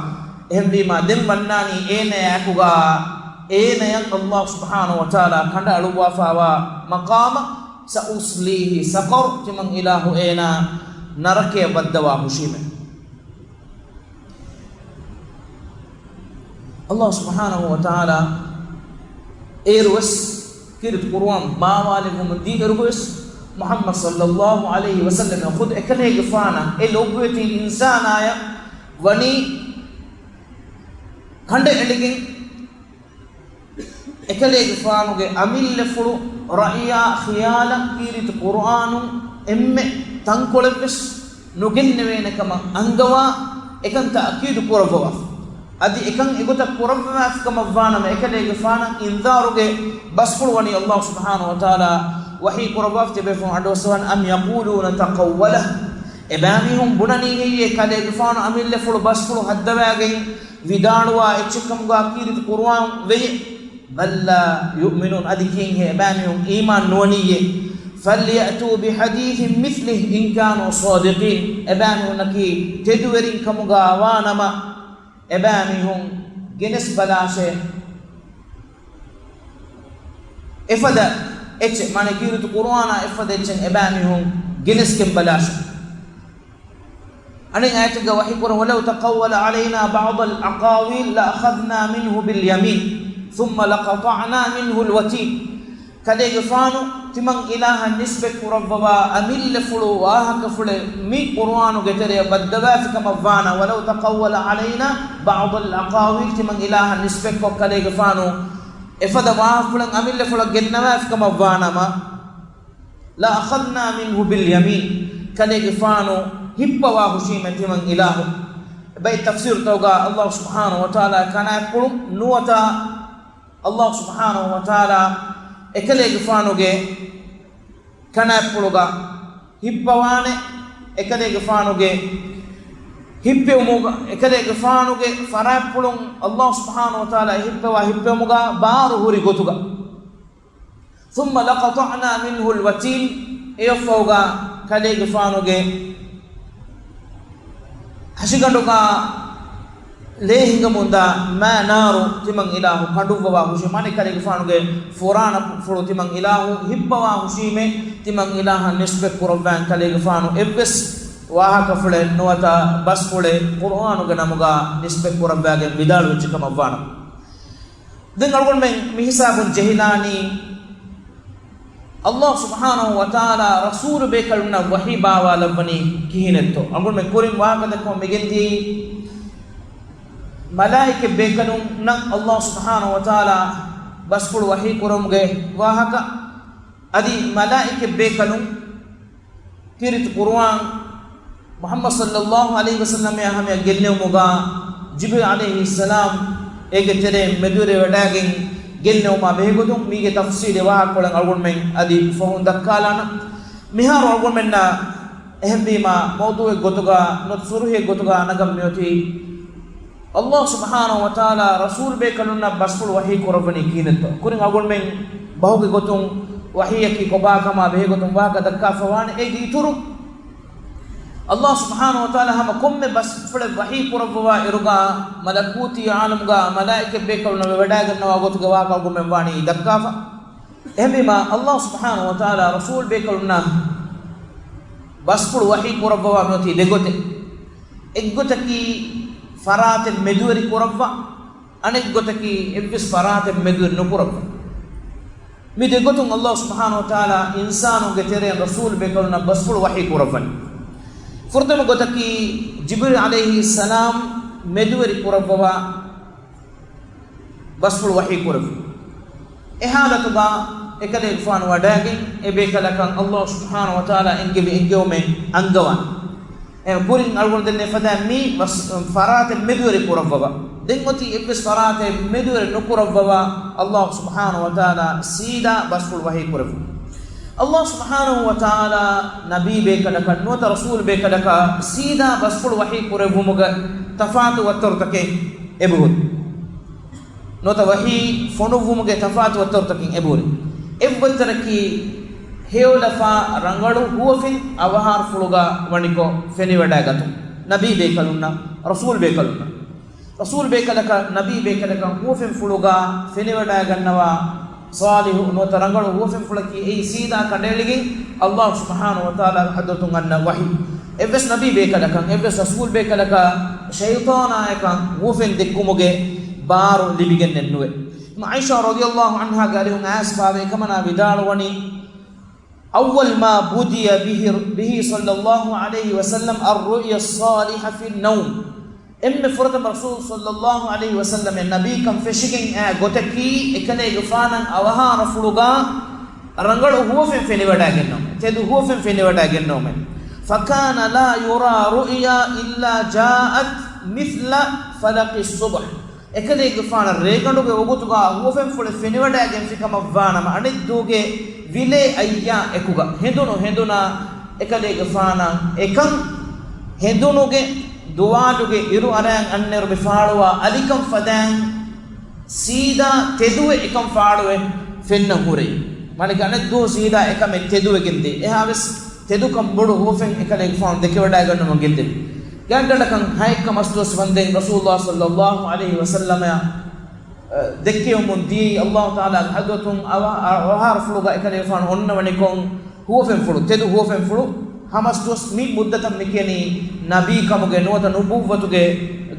އެހެންވީމާ، ދެން ވަންނާނީ އޭނަޔާއެކުގަ އޭނަޔަށް އައްލާހު ސުބްޙާނަހު ވަތަޢާލާ ކަނޑައަޅުއްވާފައިވާ މަޤާމަށް، سأصليه سقر، ތިމަން އިލާހު އޭނާ ނަރަކަޔަށް ވައްދަވާ ހުށީމޭ. އައްލާހު ސުބްޙާނަހު ވަތަޢާލާ އޭރުވެސް ކީރިތި ޤުރުއާން ބާވާލެއްވުމުން ދީއިރުގަވެސް މުޙައްމަދު ޞައްލައްލާހު ޢަލައިހި ވަސައްލަމަ ޚުދު އެކަލޭގެފާނަށް އެ ލޮބުވެތި އިންސާނާޔަށް ވަނީ ކަނޑައެޅިގެން، އެކަލޭގެފާނުގެ އަމިއްލަފުޅު ރައުޔާ ޚިޔާލަށް ކީރިތި ޤުރުއާނުން އެންމެ ތަންކޮޅެއްވެސް ނުގެންނެވޭނެ ކަމަށް އަންގަވާ، އެކަން ތައުކީދު ކުރައްވަވާފަ. އަދި އެކަން އެގޮތަށް ކުރައްވަވާފި ކަމަށް ވާނަމަ، އެކަލޭގެފާނަށް އިންޒާރުގެ ބަސްފުޅު ވަނީ އައްލާހު ސުބްޙާނަހު ވަތަޢާލާ ވަޙީ ކުރައްވާފަ ތިބޭފުޅުން އަޑުއައްސަވާން، أم يقولون تقوله، އެބައިމީހުން ބުނަނީ ހެއްޔޭ ކަލޭގެފާނު އަމިއްލަފުޅު ބަސްފުޅު ހައްދަވައިގެން ވިދާޅުވާ އެއްޗެއް ކަމުގަ ކީރިތި ޤުރުއާން ވެއްޔެ؟ بل لا يؤمنون، އަދި ކިހިނެއްހޭ އެބައިމީހުން އީމާން ނުވަނީއޭ؟ فليأتوا بحديث مثله إن كانوا صادقين، އެބައިމީހުންނަކީ ތެދުވެރިން ކަމުގަ ވާނަމަ، އެބައިމީހުން ގެނެސް ބަލާށޭ. އެފަދަ އެއްޗެއް، މާނަ ކީރިތި ޤުރުއާނާ އެފަދަ އެއްޗެއް އެބައިމީހުން ގެނެސްގެން ބަލާށޭ. އަނެއް އާޔަތެއްގަ ވަޙީ ކުރަން، ولو تقول علينا بعض الأقاويل لأخذنا منه باليمين ثم لقطعنا منه الوتين. ކަލޭގެފާނު ތިމަން އިލާހަށް ނިސްބަތް ކުރައްވަވާ އަމިއްލަފުޅު ވާހަކަފުޅެއް މި ޤުރުއާނުގެ ތެރެއަށް ވައްދަވާފި ކަމަށް ވާނަމަ، ولو تقول علينا بعض الأقاويل، ތިމަން އިލާހަށް ނިސްބަތްކޮށް ކަލޭގެފާނު އެފަދަ ވާހަކަފުޅެއް އަމިއްލަފުޅަށް ގެންނަވާފި ކަމަށް ވާނަމަ، لأخذنا منه باليمين، ކަލޭގެފާނު ހިއްޕަވާ ހުށީމޭ ތިމަން އިލާހު. ބައެއް ތަފްސީރުތަކުގަ އައްލާހު ސުބްޙާނަހު ވަތަޢާލާ ކަނާތްޕުޅު ނުވަތަ އައްލާހު ސުބްޙާނަހު ވަތަޢާލާ އެކަލޭގެފާނުގެ ކަނާތްޕުޅުގަ ހިއްޕަވާނެ، އެކަލޭގެފާނުގެ ހިއްޕެވުމުގަ، އެކަލޭގެފާނުގެ ފަރާތްޕުޅުން އައްލާހު ސުބްޙާނަހު ވަތަޢާލާ ހިއްޕެވާ ހިއްޕެވުމުގަ ބާރު ހުރި ގޮތުގަ. ثم لقطعنا منه الوتين، އެއަށްފަހުގަ ކަލޭގެފާނުގެ ހަށިގަނޑުގަ ލޭ ހިނގަމުންދާ، ما نار، ތިމަން އިލާހު ކަނޑުއްވަވާ ހުށީމާ، ކަލޭގެފާނުގެ ފުރާނަފުޅު ތިމަން އިލާހު ހިއްޕަވާ ހުށީމޭ، ތިމަން އިލާހަށް ނިސްބަތް ކުރައްވާން ކަލޭގެފާނު އެއްވެސް ވާހަކަފުޅެއް ނުވަތަ ބަސްފުޅެއް ޤުރުއާނުގެ ނަމުގަ ނިސްބަތް ކުރައްވާގެން ވިދާޅުވެއްޖެ ކަމަށްވާނަމަ. ދެން އަޅުގަނޑުމެން މިހިސާބުން ޖެހިލާނީ، އައްލާހު ސުބްޙާނަހު ވަތަޢާލާ ރަސޫލު ބޭކަލުންނަށް ވަޙީ ބާވާލައްވަނީ ކިހިނެއްތޯ؟ އަޅުގަނޑުމެން ކުރިން ވާހަކަދައްކަމުން މިގެންދިޔައީ، މަލާއިކަ ބޭކަލުންނަށް އައްލާހު ސުބްޙާނަހު ވަތަޢާލާ ބަސްފުޅު ވަޙީ ކުރުމުގެ ވާހަކަ. އަދި މަލާއިކަ ބޭކަލުން ކީރިތި ޤުރުއާން މުޙައްމަދު ޞައްލައްލާހު ޢަލައިހި ވަސައްލަމައާ ހަމަޔަށް ގެންނެވުމުގަ، ޖިބްރީލް ޢަލައިހިއްސަލާމް އޭގެ ތެރެއިން މެދުވެރިވެވަޑައިގެން ގެންނެވުމާ ބެހޭގޮތުން މީގެ ތަފްޞީލީ ވާހަކަކޮޅެއް އަޅުގަނޑުމެން އަދި ފަހުން ދައްކާލާނަން. މިހާރު އަޅުގަނޑުމެންނަށް އެހެންވީމާ، މައުޟޫޢެއް ގޮތުގަ ނުވަތަ ސުރުޚީއެއް ގޮތުގަ ނަގަން މިއޮތީ، އައްލާހު ސުބްޙާނަހު ވަތަޢާލާ ރަސޫލު ބޭކަލުންނަށް ބަސްފުޅު ވަޙީ ކުރައްވަނީ ކިހިނެއްތޯ؟ ކުރިން އަޅުގަނޑުމެން ބަހުގެ ގޮތުން ވަޙީއަކީ ކޮބާކަމާ ބެހޭގޮތުން ވާހަކަ ދައްކާފަވާނެ. އޭގެ އިތުރު، އައްލާހު ސުބްޙާނަހު ވަތަޢާލާ ހަމަ ކޮންމެ ބަސްފުޅެއް ވަޙީ ކުރައްވަވާ އިރުގަ، މަލަކޫތީ ޢާލަމުގަ މަލާއިކަ ބޭކަލުންނަށް ވެވަޑައިގަންނަވާ ގޮތުގެ ވާހަކަ އަޅުގަނޑުމެން ވާނީ ދައްކާފަ. އެހެންވީމާ، އައްލާހު ސުބްޙާނަހު ވަތަޢާލާ ރަސޫލު ބޭކަލުންނަށް ބަސްފުޅު ވަޙީ ކުރައްވަވާ މިއޮތީ ދެގޮތެއް. އެއްގޮތަކީ ފަރާތެއް މެދުވެރި ކުރައްވާ، އަނެއްގޮތަކީ އެއްވެސް ފަރާތެއް މެދުވެރި ނުކުރައްވާ. މި ދެގޮތުން އައްލާހު ސުބްޙާނަހު ވަތަޢާލާ އިންސާނުންގެ ތެރެއިން ރަސޫލު ބޭކަލުންނަށް ބަސްފުޅު ވަޙީ ކުރައްވަނީ. ފުރަތަމަ ގޮތަކީ ޖިބްރީލް ޢަލައިހިއްސަލާމް މެދުވެރި ކުރައްވަވާ ބަސްފުޅު ވަޙީ ކުރެއްވި. އެ ޙާލަތުގަ އެކަލޭގެފާނު ވަޑައިގެން އެ ބޭކަލަކަށް އައްލާހު ސުބްޙާނަހު ވަތަޢާލާ އެންގެވި އެންގެވުމެއް އަންގަވާނެ. އެ ކުރިން އަޅުގަނޑު ދެންނެވި ފަދައިން މި ވަސް-، ފަރާތެއް މެދުވެރި ކުރައްވަވާ. ދެން އޮތީ އެއްވެސް ފަރާތެއް މެދުވެރި ނުކުރައްވަވާ، އައްލާހު ސުބްޙާނަހު ވަތަޢާލާ ސީދާ ބަސްފުޅު ވަޙީ ކުރެއްވުން. އައްލާހު ސުބްޙާނަހު ވަތަޢާލާ ނަބީ ބޭކަލަކަށް ނުވަތަ ރަސޫލު ބޭކަލަކަށް ސީދާ ބަސްފުޅު ވަޙީ ކުރެއްވުމުގެ ތަފާތު ވައްތަރުތަކެއް އެބަހުރި. ނުވަތަ ވަޙީ ފޮނުއްވުމުގެ ތަފާތު ވައްތަރުތަކެއް އެބަހުރި. އެއްވައްތަރަކީ ހެޔޮލަފާ ރަނގަޅު ހުވަފެން އަވަހާރަފުޅުގަ ވަނިކޮށް ފެނިވަޑައިގަތުން. ނަބީ ބޭކަލުންނަށް، ރަސޫލު ބޭކަލުންނަށް. ރަސޫލު ބޭކަލަކަށް، ނަބީ ބޭކަލަކަށް ހުވަފެންފުޅުގަ ފެނިވަޑައިގަންނަވާ ޞާލިޙު ނުވަތަ ރަނގަޅު ހުވަފެންފުޅަކީ އެއީ ސީދާ ކަނޑައެޅިގެން އައްލާހު ސުބްޙާނަހު ވަތަޢާލާގެ ޙަޟްރަތުން އަންނަ ވަޙީ. އެއްވެސް ނަބީ ބޭކަލަކަށް، އެއްވެސް ރަސޫލު ބޭކަލަކަށް ޝައިޠާނާއަކަށް ހުވަފެން ދެއްކުމުގެ ބާރު ލިބިގެންނެއް ނުވޭ. ޢާއިޝާ ރަޟިޔައްލާހު ޢަންހާގެ އަރިހުން އައިސްފާވެ އެކަމަނާ ވިދާޅުވަނީ، أول ما بدئ به، به صلى الله عليه وسلم الرؤيا الصالحة في النوم. އެންމެ ފުރަތަމަ ރަސޫލު ޞައްލައްލާހު ޢަލައިހި ވަސައްލަމަށް ނަބީކަން ފެށިގެން އައި ގޮތަކީ، އެކަލޭގެފާނަށް އަވަހާރަފުޅުގަ ރަނގަޅު ހުވަފެން ފެނިވަޑައިގެންނަވުމެއް، ތެދު ހުވަފެން ފެނިވަޑައިގެންނަވުމެއް. فكان لا يرى رؤيا إلا جاءت مثل فلق الصبح. އެކަލޭގެފާނަށް ރޭގަނޑުގެ ވަގުތުގަ ހުވަފެންފުޅެއް ފެނިވަޑައިގެންފި ކަމަށްވާނަމަ، އަނެއްދުވަހުގެ ވިލޭ އައްޔާ އެކުގަ ހެނދުނު ހެނދުނާ އެކަލޭގެފާނަށް އެކަން ހެނދުނުގެ ދުވާލުގެ އިރު އަރައިން އަންނައިރު މި ފާޅުވާ އަލިކަން ފަދައިން ސީދާ ތެދުވެ އެކަން ފާޅުވެ ފެންނަން ހުރެއް. މާނައަކީ އަނެއް ދުވަހު ސީދާ އެކަމެއް ތެދުވެގެންދޭ. އެހާވެސް ތެދުކަން ބޮޑު ހުވަފެން އެކަލޭގެފާނު ދެކެވަޑައިގަންނަވަން ގެންދެވި. ގާތްގަނޑަކަށް ހައެއްކަ މަސްދުވަސް ވަންދެން ރަސޫލުﷲ ޞައްލައްލާހު ޢަލައިހި ވަސައްލަމަށް، އަ، ދެއްކެވުމުން ދިޔައީ ﷲ ތަޢާލާގެ ޙަޟްރަތުން އަވަ-، އަ-، އަވަހާރަފުޅުގަ އެކަލޭގެފާނު އޮންނަވަނިކޮށް ހުވަފެންފުޅު، ތެދު ހުވަފެންފުޅު ހަމަސްދުވަސް މި މުއްދަތަށް މިކިޔަނީ ނަބީކަމުގެ ނުވަތަ ނުބުއްވަތުގެ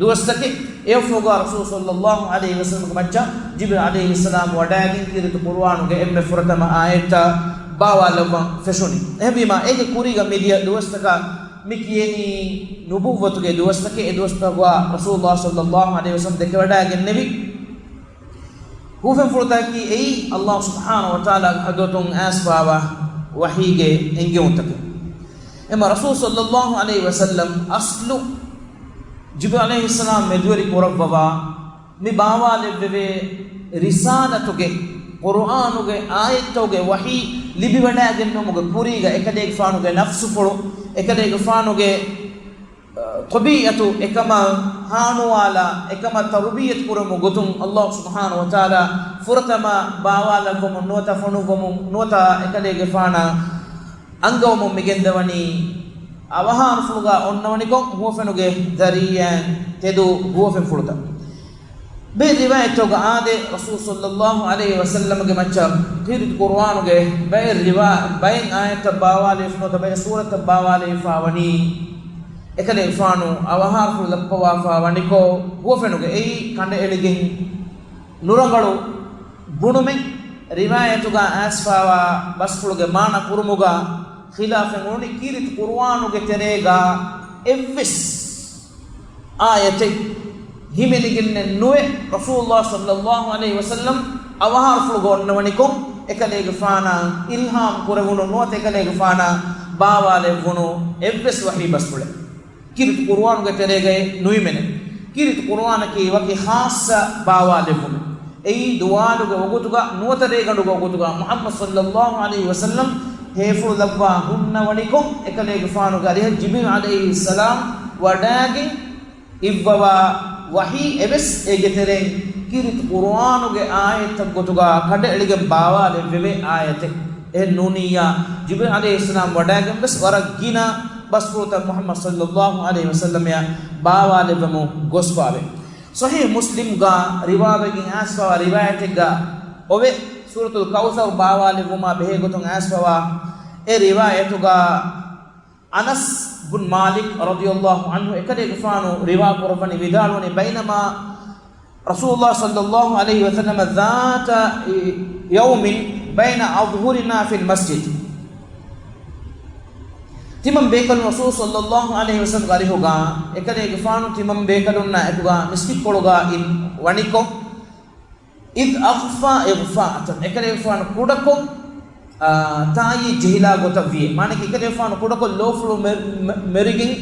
ދުވަސްތަކެއް. އެއަށްފަހުގަ ރަސޫލު ޞައްލައްލާހު ޢަލައިހި ވަސައްލަމްގެ މައްޗަށް ޖިބްރީލް ޢަލައިހިއްސަލާމް ވަޑައިގެން ކީރިތި ޤުރުއާނުގެ އެންމެ ފުރަތަމަ އާޔަތްތައް ބާވާލައްވަން ފެށުނީ. އެހެންވީމާ، އޭގެ ކުރީގަ މިދިޔަ ދުވަސްތަކަށް މި ކިޔެނީ ނުބުއްވަތުގެ ދުވަސްތަކެއް. އެ ދުވަސްތަކުގަ ރަސޫލުﷲ ޞައްލައްލާހު ޢަލައިހި ވަސައްލަމް ދެކެވަޑައިގެންނެވި ހުވަފެންފުޅުތަކަކީ އެއީ ﷲ ސުބްޙާނަހު ވަތަޢާލާގެ ޙަޟްރަތުން އައިސްފާވާ ވަޙީގެ އެންގެވުންތަކެއް. އެމަ ރަސޫލު ޞައްލައްލާހު ޢަލައިހި ވަސައްލަމް އަސްލު ޖިބްރީލް ޢަލައިހިއްސަލާމް މެދުވެރި ކުރައްވަވާ މި ބާވާލެއްވެވޭ ރިސާލަތުގެ، ޤުރުއާނުގެ އާޔަތްތަކުގެ ވަޙީ ލިބިވަޑައިގެންނުމުގެ ކުރީގަ އެކަލޭގެފާނުގެ ނަފްސުފުޅު، އެކަލޭގެފާނުގެ، އަ، ޠަބީޢަތު އެކަމަށް ހާނުވާލާ، އެކަމަށް ތަރުބިއްޔަތު ކުރުމުގެ ގޮތުން ﷲ ސުބްޙާނަހޫ ވަތަޢާލާ ފުރަތަމަ ބާވާލެއްވަމުން ނުވަތަ ފޮނުއްވަމުން ނުވަތަ އެކަލޭގެފާނަށް އަންގަވަމުން މިގެންދަވަނީ އަވަހާރަފުޅުގަ އޮންނަވަނިކޮށް ހުވަފެނުގެ ޛަރީޢާއިން ތެދު ހުވަފެންފުޅުތައް. ބައެއް ރިވާޔަތްތަކުގަ އާދެ، ރަސޫލު ޞައްލައްލާހު ޢަލައިހި ވަސައްލަމްގެ މައްޗަށް ކީރިތި ޤުރުއާނުގެ ބައެއް ރިވާ-، ބައެއް އާޔަތްތައް ބާވާލެވިފަ ނުވަތަ ބައެއް ސޫރަތްތައް ބާވާލެވިފަ ވަނީ އެކަލޭގެފާނު އަވަހާރަފުޅު ލައްޕަވާފަ ވަނިކޮށް ހުވަފެނުގެ އެއީ ކަނޑައެޅިގެން ނުރަނގަޅު ބުނުމެއް. ރިވާޔަތުގަ އައިސްފަވާ ބަސްފުޅުގެ މާނަ ކުރުމުގަ ޚިލާފެއް އުޅުނީ، ކީރިތި ޤުރުއާނުގެ ތެރޭގަ އެއްވެސް އާޔަތެއް ހިމެނިގެންނެއް ނުވެ، ރަސޫލުﷲ ޞައްލައްލާހު ޢަލައިހި ވަސައްލަމް އަވަހާރަފުޅުގަ އޮންނަވަނިކޮށް، އެކަލޭގެފާނަށް އިލްހާމް ކުރެވުނު ނުވަތަ އެކަލޭގެފާނަށް ބާވާލެއްވުނު އެއްވެސް ވަޙީ ބަސްފުޅެއް ކީރިތި ޤުރުއާނުގެ ތެރޭގައި ނުހިމެނެ. ކީރިތި ޤުރުއާނަކީ ވަކި ޚާއްޞަ ބާވާލެއްވުމެއް. އެއީ ދުވާލުގެ ވަގުތުގަ ނުވަތަ ރޭގަނޑުގެ ވަގުތުގަ މުޙައްމަދު ޞައްލައްލާހު ޢަލައިހި ވަސައްލަމް ހޭފުޅު ލައްވާ ހުންނަވަނިކޮށް، އެކަލޭގެފާނުގެ އަރިހަށް ޖިބްރީލް ޢަލައިހިއްސަލާމް ވަޑާގެން އިއްވަވާ ވަޙީ އެވެސް އޭގެ ތެރެއިން ކީރިތި ޤުރުއާނުގެ އާޔަތްތައް ގޮތުގަ ކަނޑައެޅިގެން ބާވާލެއްވެވޭ އާޔަތެއް. އެހެން ނޫނިއްޔާ، ޖިބްރީލް ޢަލައިހިއްސަލާމް ވަޑާގެން ވެސް ވަރަށް ގިނަ ބަސްފުޅުތައް މުޙައްމަދު ޞައްލައްލާހު ޢަލައިހި ވަސައްލަމަށް ބާވާލެއްވަމުން ގޮސްފާވޭ. ޞަޙީޙު މުސްލިމްގަ ރިވާވެގެން އައިސްފަވާ ރިވާޔަތެއްގަ އޮވޭ، ސޫރަތުލް ކައުސަރު ބާވާލެއްވުމާ ބެހޭ ގޮތުން އައިސްފަވާ އެ ރިވާޔަތުގަ އަނަސް ބުން މާލިކް ރަޟިޔައްލާހު ޢަންހު އެކަލޭގެފާނު ރިވާ ކުރައްވަނީ ވިދާޅުވަނީ، بينما رسول الله صلى الله عليه وسلم ذات يوم بين أظهرنا في المسجد. ތިމަން ބޭކަލުން ރަސޫލު ޞައްލައްލާހު ޢަލައިހި ވަސައްލަމްގެ އަރިހުގަ އެކަލޭގެފާނު ތިމަން ބޭކަލުންނާ އެކުގަ މިސްކިތްކޮޅުގަ އިން ވަނިކޮށް، إذ أغفى إغفاءة، އެކަލޭގެފާނު ކުޑަކޮށް، އާ، ތާއީ ޖެހިލާ ގޮތަށް ވިއެ. މާނައަކީ އެކަލޭގެފާނު ކުޑަކޮށް ލޯފުޅު މެ-، މެ-، މެރިގެން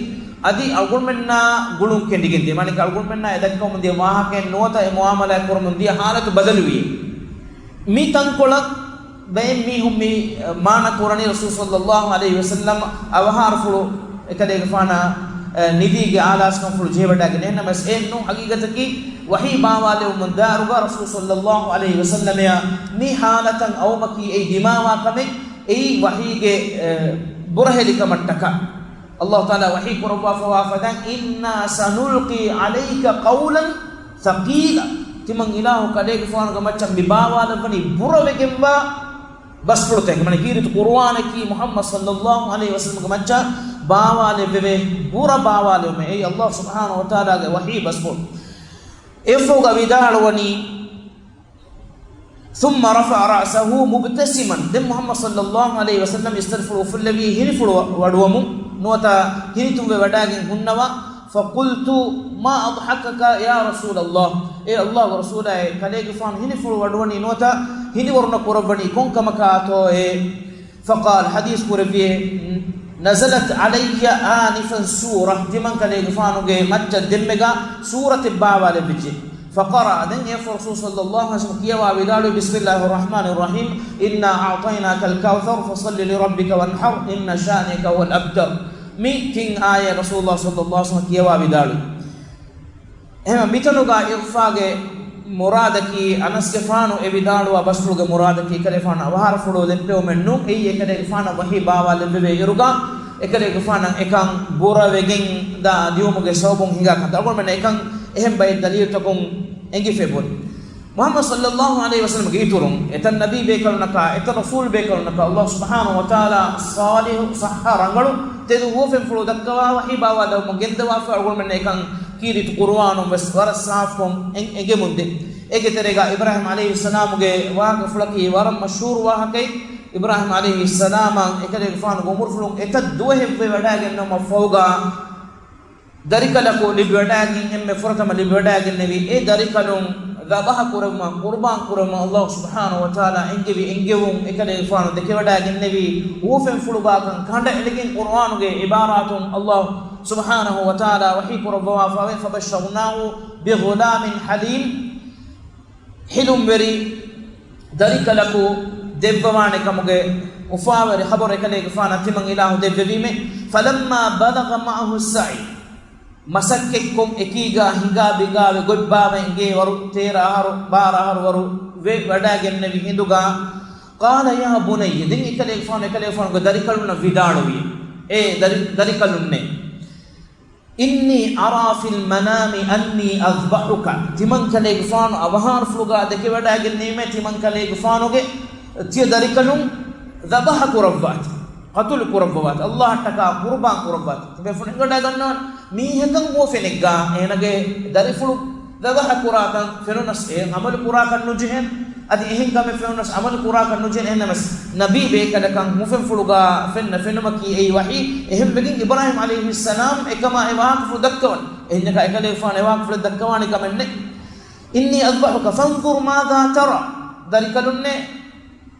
އަދި އަޅުގަނޑުމެންނާ ގުޅުން ކެނޑިގެން ދިޔަ. މާނައަކީ އަޅުގަނޑުމެންނާ އެ ދައްކަވަމުން ދިޔަ ވާހަކައެއް ނުވަތަ އެ މުޢާމަލާތް ކުރަމުން ދިޔަ ހާލަތު ބަދަލުވިއެ. މި ތަންކޮޅަށް ބައެއް މީހުން މި މާނަ ކުރަނީ ރަސޫލު ޞައްލައްލާހު ޢަލައިހި ވަސައްލަމް އަވަހާރަފުޅު އެކަލޭގެފާނާ، އެ، ނިދީގެ އާލާސްކަންފުޅު ޖެހިވަޑައިގެން. އެހެންނަމަވެސް އެއެއްނޫން، ހަގީގަތަކީ ވަޙީ ބާވާލެވުމުން ދާއިރުގަ ރަސޫލު ޞައްލައްލާހު ޢަލައިހި ވަސައްލަމައަށް މި ހާލަތަށް އައުމަކީ އެއީ ދިމާވާ ކަމެއް، އެއީ ވަޙީގެ، އެ، ބުރަހެލިކަމަށްޓަކާ. ﷲ ތަޢާލާ ވަޙީ ކުރައްވާފަވާ ފަދައިން، إنا سنلقي عليك قولا ثقيلا. ތިމަން އިލާހު ކަލޭގެފާނުގެ މައްޗަށް މި ބާވާލައްވަނީ ބުރަވެގެންވާ ބަސްފުޅުތަކެއް. މާނަ ކީރިތި ޤުރުއާނަކީ މުޙައްމަދު ޞައްލައްލާހު ޢަލައިހި ވަސައްލަމްގެ މައްޗަށް ބާވާލެއްވެވޭ ބުރަ ބާވާލެވުމެއް. އެއީ ﷲ ސުބްޙާނަހޫ ވަތަޢާލާގެ ވަޙީ ބަސްފުޅު. އެއަށްފަހުގަ ވިދާޅުވަނީ، ثم رفع رأسه مبتسما. ދެން މުޙައްމަދު ޞައްލައްލާހު ޢަލައިހި ވަސައްލަމް އިސްތަށިފުޅު އުފުއްލެވީ ހިނިފުޅު ވަޑުވަމުން ނުވަތަ ހިނިތުންވެ ވަޑައިގެން ހުންނަވާ. فقلت ما أضحكك يا رسول الله. އޭ ﷲގެ ރަސޫލާއޭ، ކަލޭގެފާނު ހިނިފުޅު ވަޑުވަނީ ނުވަތަ ހިނިވަރުނަ ކުރައްވަނީ ކޮން ކަމަކާތޯއޭ؟ فقال، ޙަދީޘް ކުރެއްވިއޭ، نزلت علي آنفا سورة، ތިމަން ކަލޭގެފާނުގެ މައްޗަށް ދެންމެގަ ސޫރަތެއް ބާވާލެއްވިއްޖެ. فقرأ، ދެން އެއަށްފަހު ރަސޫލު ޞައްލައްލާހު ޢަލައިހި ވަސައްލަމަ ކިޔަވާ ވިދާޅުވި، بسم الله الرحمن الرحيم، إنا أعطيناك الكوثر، فصل لربك وانحر، إن شانئك هو الأبتر. މި ތިން އާޔަތް ރަސޫލު ޞައްލައްލާހު ޢަލައިހި ވަސައްލަމަ ކިޔަވާ ވިދާޅުވި. އެހެން މިތަނުގަ އިޣްފާގެ މުރާދަކީ، އަނަސްގެފާނު އެ ވިދާޅުވާ ބަސްފުޅުގެ މުރާދަކީ، އެކަލޭގެފާނަށް އަވަހާރަފުޅު ލެއްޕެވުމެއް ނޫން. އެއީ އެކަލޭގެފާނަށް ވަޙީ ބާވާލެއްވެވޭ އިރުގަ، އެކަލޭގެފާނަށް އެކަން ބުރަވެގެން ދާ ދިއުމުގެ ސަބަބުން ހިނގާ ކަންތައް. އަޅުގަނޑުމެންނަށް އެކަން އެހެން ބައެއް ދަލީލުތަކުން އެނގިފައި ބުނި. މުޙައްމަދު ޞައްލައްލާހު ޢަލައިހި ވަސައްލަމްގެ އިތުރުން، އެތައް ނަބީ ބޭކަލުންނަކާ، އެތައް ރަސޫލު ބޭކަލުންނަކާ، ﷲ ސުބްޙާނަހޫ ވަތަޢާލާ ޞާލިޙު، ޞައްޙަ ރަނގަޅު ތެދު ހުވަފެންފުޅު ދައްކަވާ ވަޙީ ބާވާލެވުމުން ގެންދަވާފަ. އަޅުގަނޑުމެންނަށް އެކަން ކީރިތި ޤުރުއާނުން ވެސް ވަރަށް ސާފުކޮށް އެން-، އެނގެމުންދޭ. އޭގެ ތެރޭގަ އިބްރާހީމް ޢަލައިހިއްސަލާމުގެ ވާހަކަފުޅަކީ ވަރަށް މަޝްހޫރު ވާހަކައެއް. އިބްރާހީމް ޢަލައިހިއްސަލާމަށް އެކަލޭގެފާނުގެ އުމުރުފުޅުން އެތައް ދުވަހެއްވެ ވަޑައިގެންނެވުމަށް ފަހުގަ، ދަރިކަލަކު ލިބިވަޑައިގެން އެންމެ ފުރަތަމަ ލިބިވަޑައިގެންނެވި އެ ދަރިކަލުން ޛަބަޙަ ކުރެވުމަށް، ޤުރުބާން ކުރެވުމަށް ﷲ ސުބްޙާނަހޫ ވަތަޢާލާ އެންގެވި އެންގެވުން އެކަލޭގެފާނު ދެކެވަޑައިގެންނެވި ހުވަފެންފުޅުގާކަން ކަނޑައެޅިގެން ޤުރުއާނުގެ ޢިބާރާތުން ﷲ ސުބްޙާނަހޫ ވަތަޢާލާ ވަޙީ ކުރައްވަވާފައިވޭ، فبشرناه بغلام حليم. ޙިލުމްވެރި ދަރިކަލަކު ދެއްވަވާނެ ކަމުގެ އުފާވެރި ޚަބަރު އެކަލޭގެފާނަށް ތިމަން އިލާހު ދެއްވެވީމެ. فلما بلغ معه السعي، މަސައްކަތްކޮށް އެކީގާ ހިނގާ ބިނގާވެ ގޮތްބާވައި އިނގޭ ވަރު ތޭރަ އަހަރު ބާރަ އަހަރު ވަރު ވެ ވަޑައިގެންނެވި ހިނދުގާ، قال يا بني، ދެން އެކަލޭގެފާނު އެކަލޭގެފާނުގެ ދަރިކަލުންނަށް ވިދާޅުވި، އޭ ދަރި-، ދަރިކަލުންނޭ، إني أرى في المنام أني أذبحك، ތިމަންކަލޭގެފާނު އަވަހާރަފުޅުގާ ދެކެވަޑައިގެންނެވީމޭ ތިމަންކަލޭގެފާނުގެ ތިޔަ ދަރިކަލުން ޛަބަޙަ ކުރައްވާތި، ޤަތުލު ކުރައްވަވާތި، ﷲ އަށްޓަކާ ޤުރުބާން ކުރައްވާތި. ތިބޭފުޅުން އެނގިވަޑައިގަންނަވާނެ މީހަކަށް ހުވަފެނެއްގާ އޭނަގެ ދަރިފުޅު ޛަބަޙަ ކުރާކަން ފެނުނަސް އެ ޢަމަލު ކުރާކަށް ނުޖެހޭނެ. އަދި އެހެން ކަމެއް ފެނުނަސް ޢަމަލު ކުރާކަށް ނުޖެހޭނެ. އެހެންނަމަސް ނަބީ ބޭކަލަކަށް ހުވަފެންފުޅުގާ ފެންނަ ފެނުމަކީ އެއީ ވަޙީ. އެހެންވެގެން އިބްރާހީމް ޢަލައިހިއްސަލާމް އެކަމާ އެ ވާހަކަފުޅު ދައްކަވަން. އެހެންޏަކާ އެކަލޭގެފާނު އެ ވާހަކަފުޅެއް ދައްކަވާނެ ކަމެއް ނެތް. إني أذبحك فانظر ماذا ترى. ދަރިކަލުންނޭ،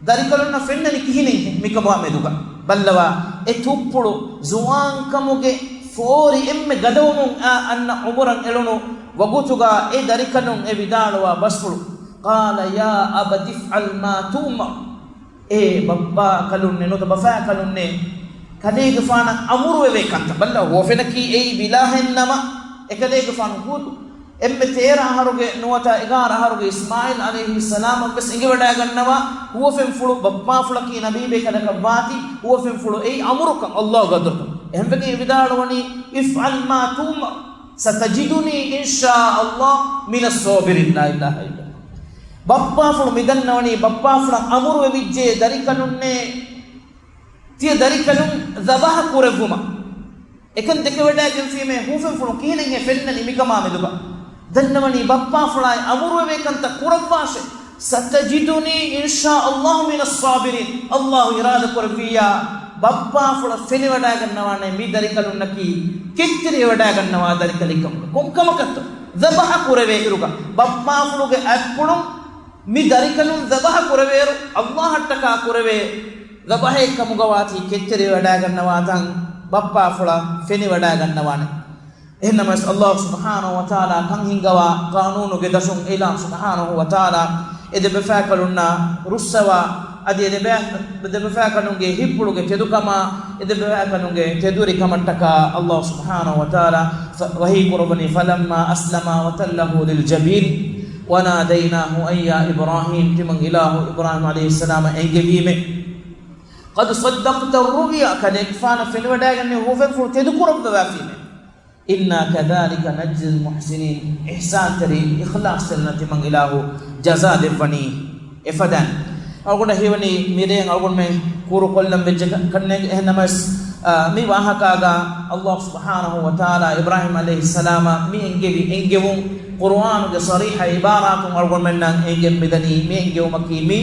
ދަރިކަލުންނަށް ފެންނަނީ ކިހިނެއްހޭ މިކަމާ މެދުގަ؟ ބައްލަވާ، އެ ތުއްޕުޅު ޒުވާންކަމުގެ ފޯރި އެންމެ ގަދަވަމުން އަންނަ ޢުމުރަށް އެޅުނު ވަގުތުގަ އެ ދަރިކަލުން އެ ވިދާޅުވާ ބަސްފުޅު، قال يا أبت افعل ما تؤمر. އޭ ބައްޕާކަލުންނޭ ނުވަތަ ބަފާކަލުންނޭ، ކަލޭގެފާނަށް އަމުރުވެވޭ ކަންތައް. ބައްލަ ހުވަފެނަކީ އެއީ ވިލާހެއްނަމަ، އެކަލޭގެފާނު ހޫދު އެންމެ ތޭރަ އަހަރުގެ ނުވަތަ އެގާރަ އަހަރުގެ އިސްމާޢީލް ޢަލައިހިއްސަލާމަށްވެސް އެނގިވަޑައިގަންނަވާ، ހުވަފެންފުޅު ބައްޕާފުޅަކީ ނަބީ ބޭކަލަކަށްވާތީ، ހުވަފެންފުޅު އެއީ އަމުރުކަން ﷲގެ ޙަޟްރަތުން. އެހެންވެގެން ވިދާޅުވަނީ، افعل ما تؤمر ستجدني إن شاء الله من الصابرين. لا إله إلا الله. ބައްޕާފުޅު މިދަންނަވަނީ، ބައްޕާފުޅަށް އަމުރުވެވިއްޖެ ދަރިކަލުންނޭ، ތިޔަ ދަރިކަލުން ޛަބަޙަ ކުރެއްވުމަށް. އެކަން ދެކެވަޑައިގެންފީމޭ ހުވަފެންފުޅުން ކިހިނެއްހޭ ފެންނަނީ މިކަމާ މެދުގަ؟ ދަންނަވަނީ ބައްޕާފުޅާއި އަމުރުވެވޭ ކަންތައް ކުރައްވާށޭ. ستجدني إن شاء الله من الصابرين. ﷲ އިރާދަކުރެއްވިއްޔާ، ބައްޕާފުޅަށް ފެނިވަޑައިގަންނަވާނެ މި ދަރިކަލުންނަކީ ކެތްތެރިވެވަޑައިގަންނަވާ ދަރިކަލެއްކަމުގަ. ކޮންކަމަކަށްތޯ؟ ޛަބަޙަ ކުރެވޭ އިރުގަ ބައްޕާފުޅުގެ އަތްޕުޅުން މި ދަރިކަލުން ޛަބަޙަ ކުރެވޭއިރު، ﷲ އަށްޓަކާ ކުރެވޭ ޛަބަޙެއްކަމުގަވާތީ ކެތްތެރިވެވަޑައިގަންނަވާތަން ބައްޕާފުޅަށް ފެނިވަޑައިގަންނަވާނެ. އެހެންނަމަވެސް ﷲ ސުބްޙާނަހޫ ވަތަޢާލާ ކަން ހިންގަވާ ޤާނޫނުގެ ދަށުން އިލާހު ސުބްޙާނަހޫ ވަތަޢާލާ އެ ދެބަފާކަލުންނާ ރުއްސަވާ، އަދި އެ ދެބަ-، ދެބަފާކަލުންގެ ހިތްޕުޅުގެ ތެދުކަމާ، އެ ދެބަފާކަލުންގެ ތެދުވެރިކަމަށްޓަކާ ﷲ ސުބްޙާނަހޫ ވަތަޢާލާ ފަ-، ވަޙީ ކުރައްވަނީ، فلما أسلما وتله للجبين وناديناه أن يا إبراهيم، ތިމަން އިލާހު އިބްރާހީމް ޢަލައިހިއްސަލާމަށް އެންގެވީމެ. قد صدقت الرؤيا، ކަލޭގެފާނަށް ފެނިވަޑައިގެންނެވި ހުވަފެންފުޅު ތެދުކުރައްވަވާފީމެ. إنا كذلك نجزي المحسنين، އިޙްސާންތެރި، އިޚްލާޞްތެރިންނަށް ތިމަން އިލާހު ޖަޒާ ދެއްވަނީ އެފަދައިން. އަޅުގަނޑަށް ހީވަނީ މިރޭން އަޅުގަނޑުމެން ކުރުކޮށްލަން ވެއްޖެ ކަ-، ކަންނޭނގެ. އެހެންނަމަވެސް، އާ، މި ވާހަކާގަ ﷲ ސުބްޙާނަހޫ ވަތަޢާލާ އިބްރާހީމް ޢަލައިހިއްސަލާމަށް މި އެންގެވި އެންގެވުން ޤުރުއާނުގެ ޞަރީޙަ ޢިބާރާތުން އަޅުގަނޑުމެންނަށް އެނގެން މިދަނީ. މި އެންގެވުމަކީ މި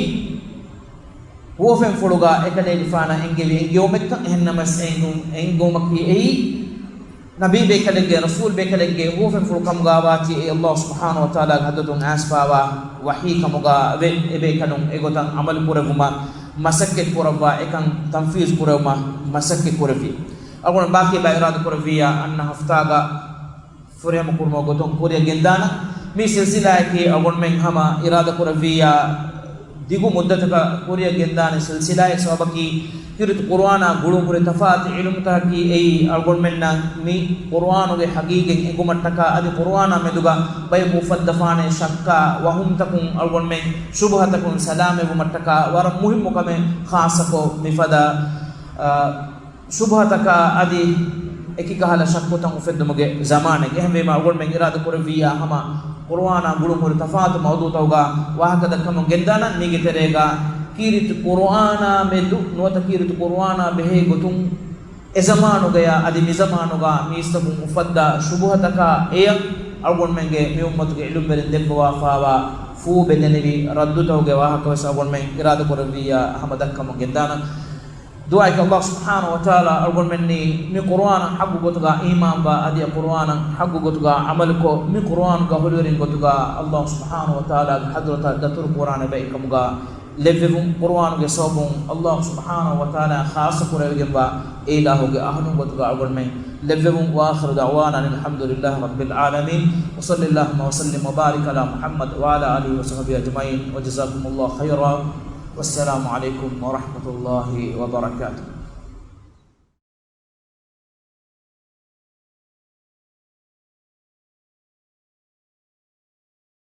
ހުވަފެންފުޅުގަ އެކަލޭގެފާނަށް އެންގެވި އެންގެވުމެއްކަން. އެހެންނަމަވެސް އެންގު-، އެންގެވުމަކީ އެއީ ނަބީ ބޭކަލެއްގެ، ރަސޫލް ބޭކަލެއްގެ ހުވަފެންފުޅު ކަމުގަ ވާތީ އެ ﷲ ސުބްޙާނަހޫ ވަތަޢާލާގެ ޙަޟްރަތުން އައިސްފާވާ ވަޙީ ކަމުގަ ވެ، އެބޭކަލުން އެގޮތަށް ޢަމަލު ކުރެއްވުމަށް މަސައްކަތް ކުރައްވާ، އެކަން ތަންފީޒު ކުރެއްވުމަށް މަސައްކަތް ކުރެއްވި. އަޅުގަނޑު ބާކީ ބައި އިރާދަ ކުރެއްވިއްޔާ އަންނަ ހަފްތާގަ ފުރިހަމަ ކުރުމުގެ ގޮތުން ކުރިއަށް ގެންދާނަން. މި ސިލްސިލާއަކީ އަޅުގަނޑުމެން ހަމަ އިރާދަ ކުރެއްވިއްޔާ ދިގު މުއްދަތަކަށް ކުރިއަށް ގެންދާނެ ސިލްސިލާއެއް. ސަބަބަކީ ކީރިތި ޤުރުއާނާ ގުޅުން ހުރި ތަފާތު ޢިލްމުތަކަކީ އެއީ އަޅުގަނޑުމެންނަށް މި ޤުރުއާނުގެ ޙަޤީޤަތް އެނގުމަށްޓަކާ އަދި ޤުރުއާނާ މެދުގަ ބަޔަކު އުފައްދަފާނެ ޝައްކާ ވަހުމްތަކުން އަޅުގަނޑުމެން ޝުބުހަތަކުން ސަލާމަތްވުމަށްޓަކާ ވަރަށް މުހިއްމު ކަމެއް. ޚާއްޞަކޮށް މިފަދަ، އާ، ޝުބުހަތަކާ އަދި އެކިކަހަލަ ޝައްކުތައް އުފެއްދުމުގެ ޒަމާނެއް. އެހެންވީމަ، އަޅުގަނޑުމެން އިރާދަ ކުރެއްވިއްޔާ ހަމަ ޤުރުއާނާ ގުޅުން ހުރި ތަފާތު މައުޟޫޢުތަކުގަ ވާހަކަ ދައްކަމުން ގެންދާނަން. މީގެ ތެރޭގަ ކީރިތި ޤުރުއާނާ މެދު ނުވަތަ ކީރިތި ޤުރުއާނާ ބެހޭ ގޮތުން އެ ޒަމާނުގަޔާ އަދި މި ޒަމާނުގަ މީސްތަކުން އުފައްދާ ޝުބުހަތަކާ އެޔަށް އަޅުގަނޑުމެންގެ މި އުއްމަތުގެ ޢިލްމުވެރިން ދެއްވަވާފާވާ ފޫ ބެދެނިވި ރައްދުތަކުގެ ވާހަކަވެސް އަޅުގަނޑުމެން އިރާދަ ކުރެއްވިއްޔާ ހަމަ ދައްކަމުން ގެންދާނަން. ދުޢާއެއް ﷲ ސުބްޙާނަހޫ ވަތަޢާލާ އަޅުގަނޑުމެންނީ މި ޤުރުއާނަށް ޙައްޤު ގޮތުގަ އީމާންވާ އަދި އެ ޤުރުއާނަށް ޙައްޤު ގޮތުގަ ޢަމަލުކޮށް، މި ޤުރުއާނުގެ އަހުލުވެރިން ގޮތުގަ ﷲ ސުބްޙާނަހޫ ވަތަޢާލާގެ ޙަޟްރަތަށް ދަތުރު ކުރާނެ ބައެއް ކަމުގަ ލެއްވެވުން، ޤުރުއާނުގެ ސަބަބުން ﷲ ސުބްޙާނަހޫ ވަތަޢާލާ ޚާއްޞަ ކުރެވިގެންވާ އެ އިލާހުގެ އަހުލުން ގޮތުގަ އަޅުގަނޑުމެން ލެއްވެވުން. وآخر دعوانا أن الحمد لله رب العالمين، وصل اللهم وسلم وبارك على محمد وعلى آله وصحبه أجمعين، وجزاكم الله خيرا، والسلام عليكم ورحمة الله وبركاته.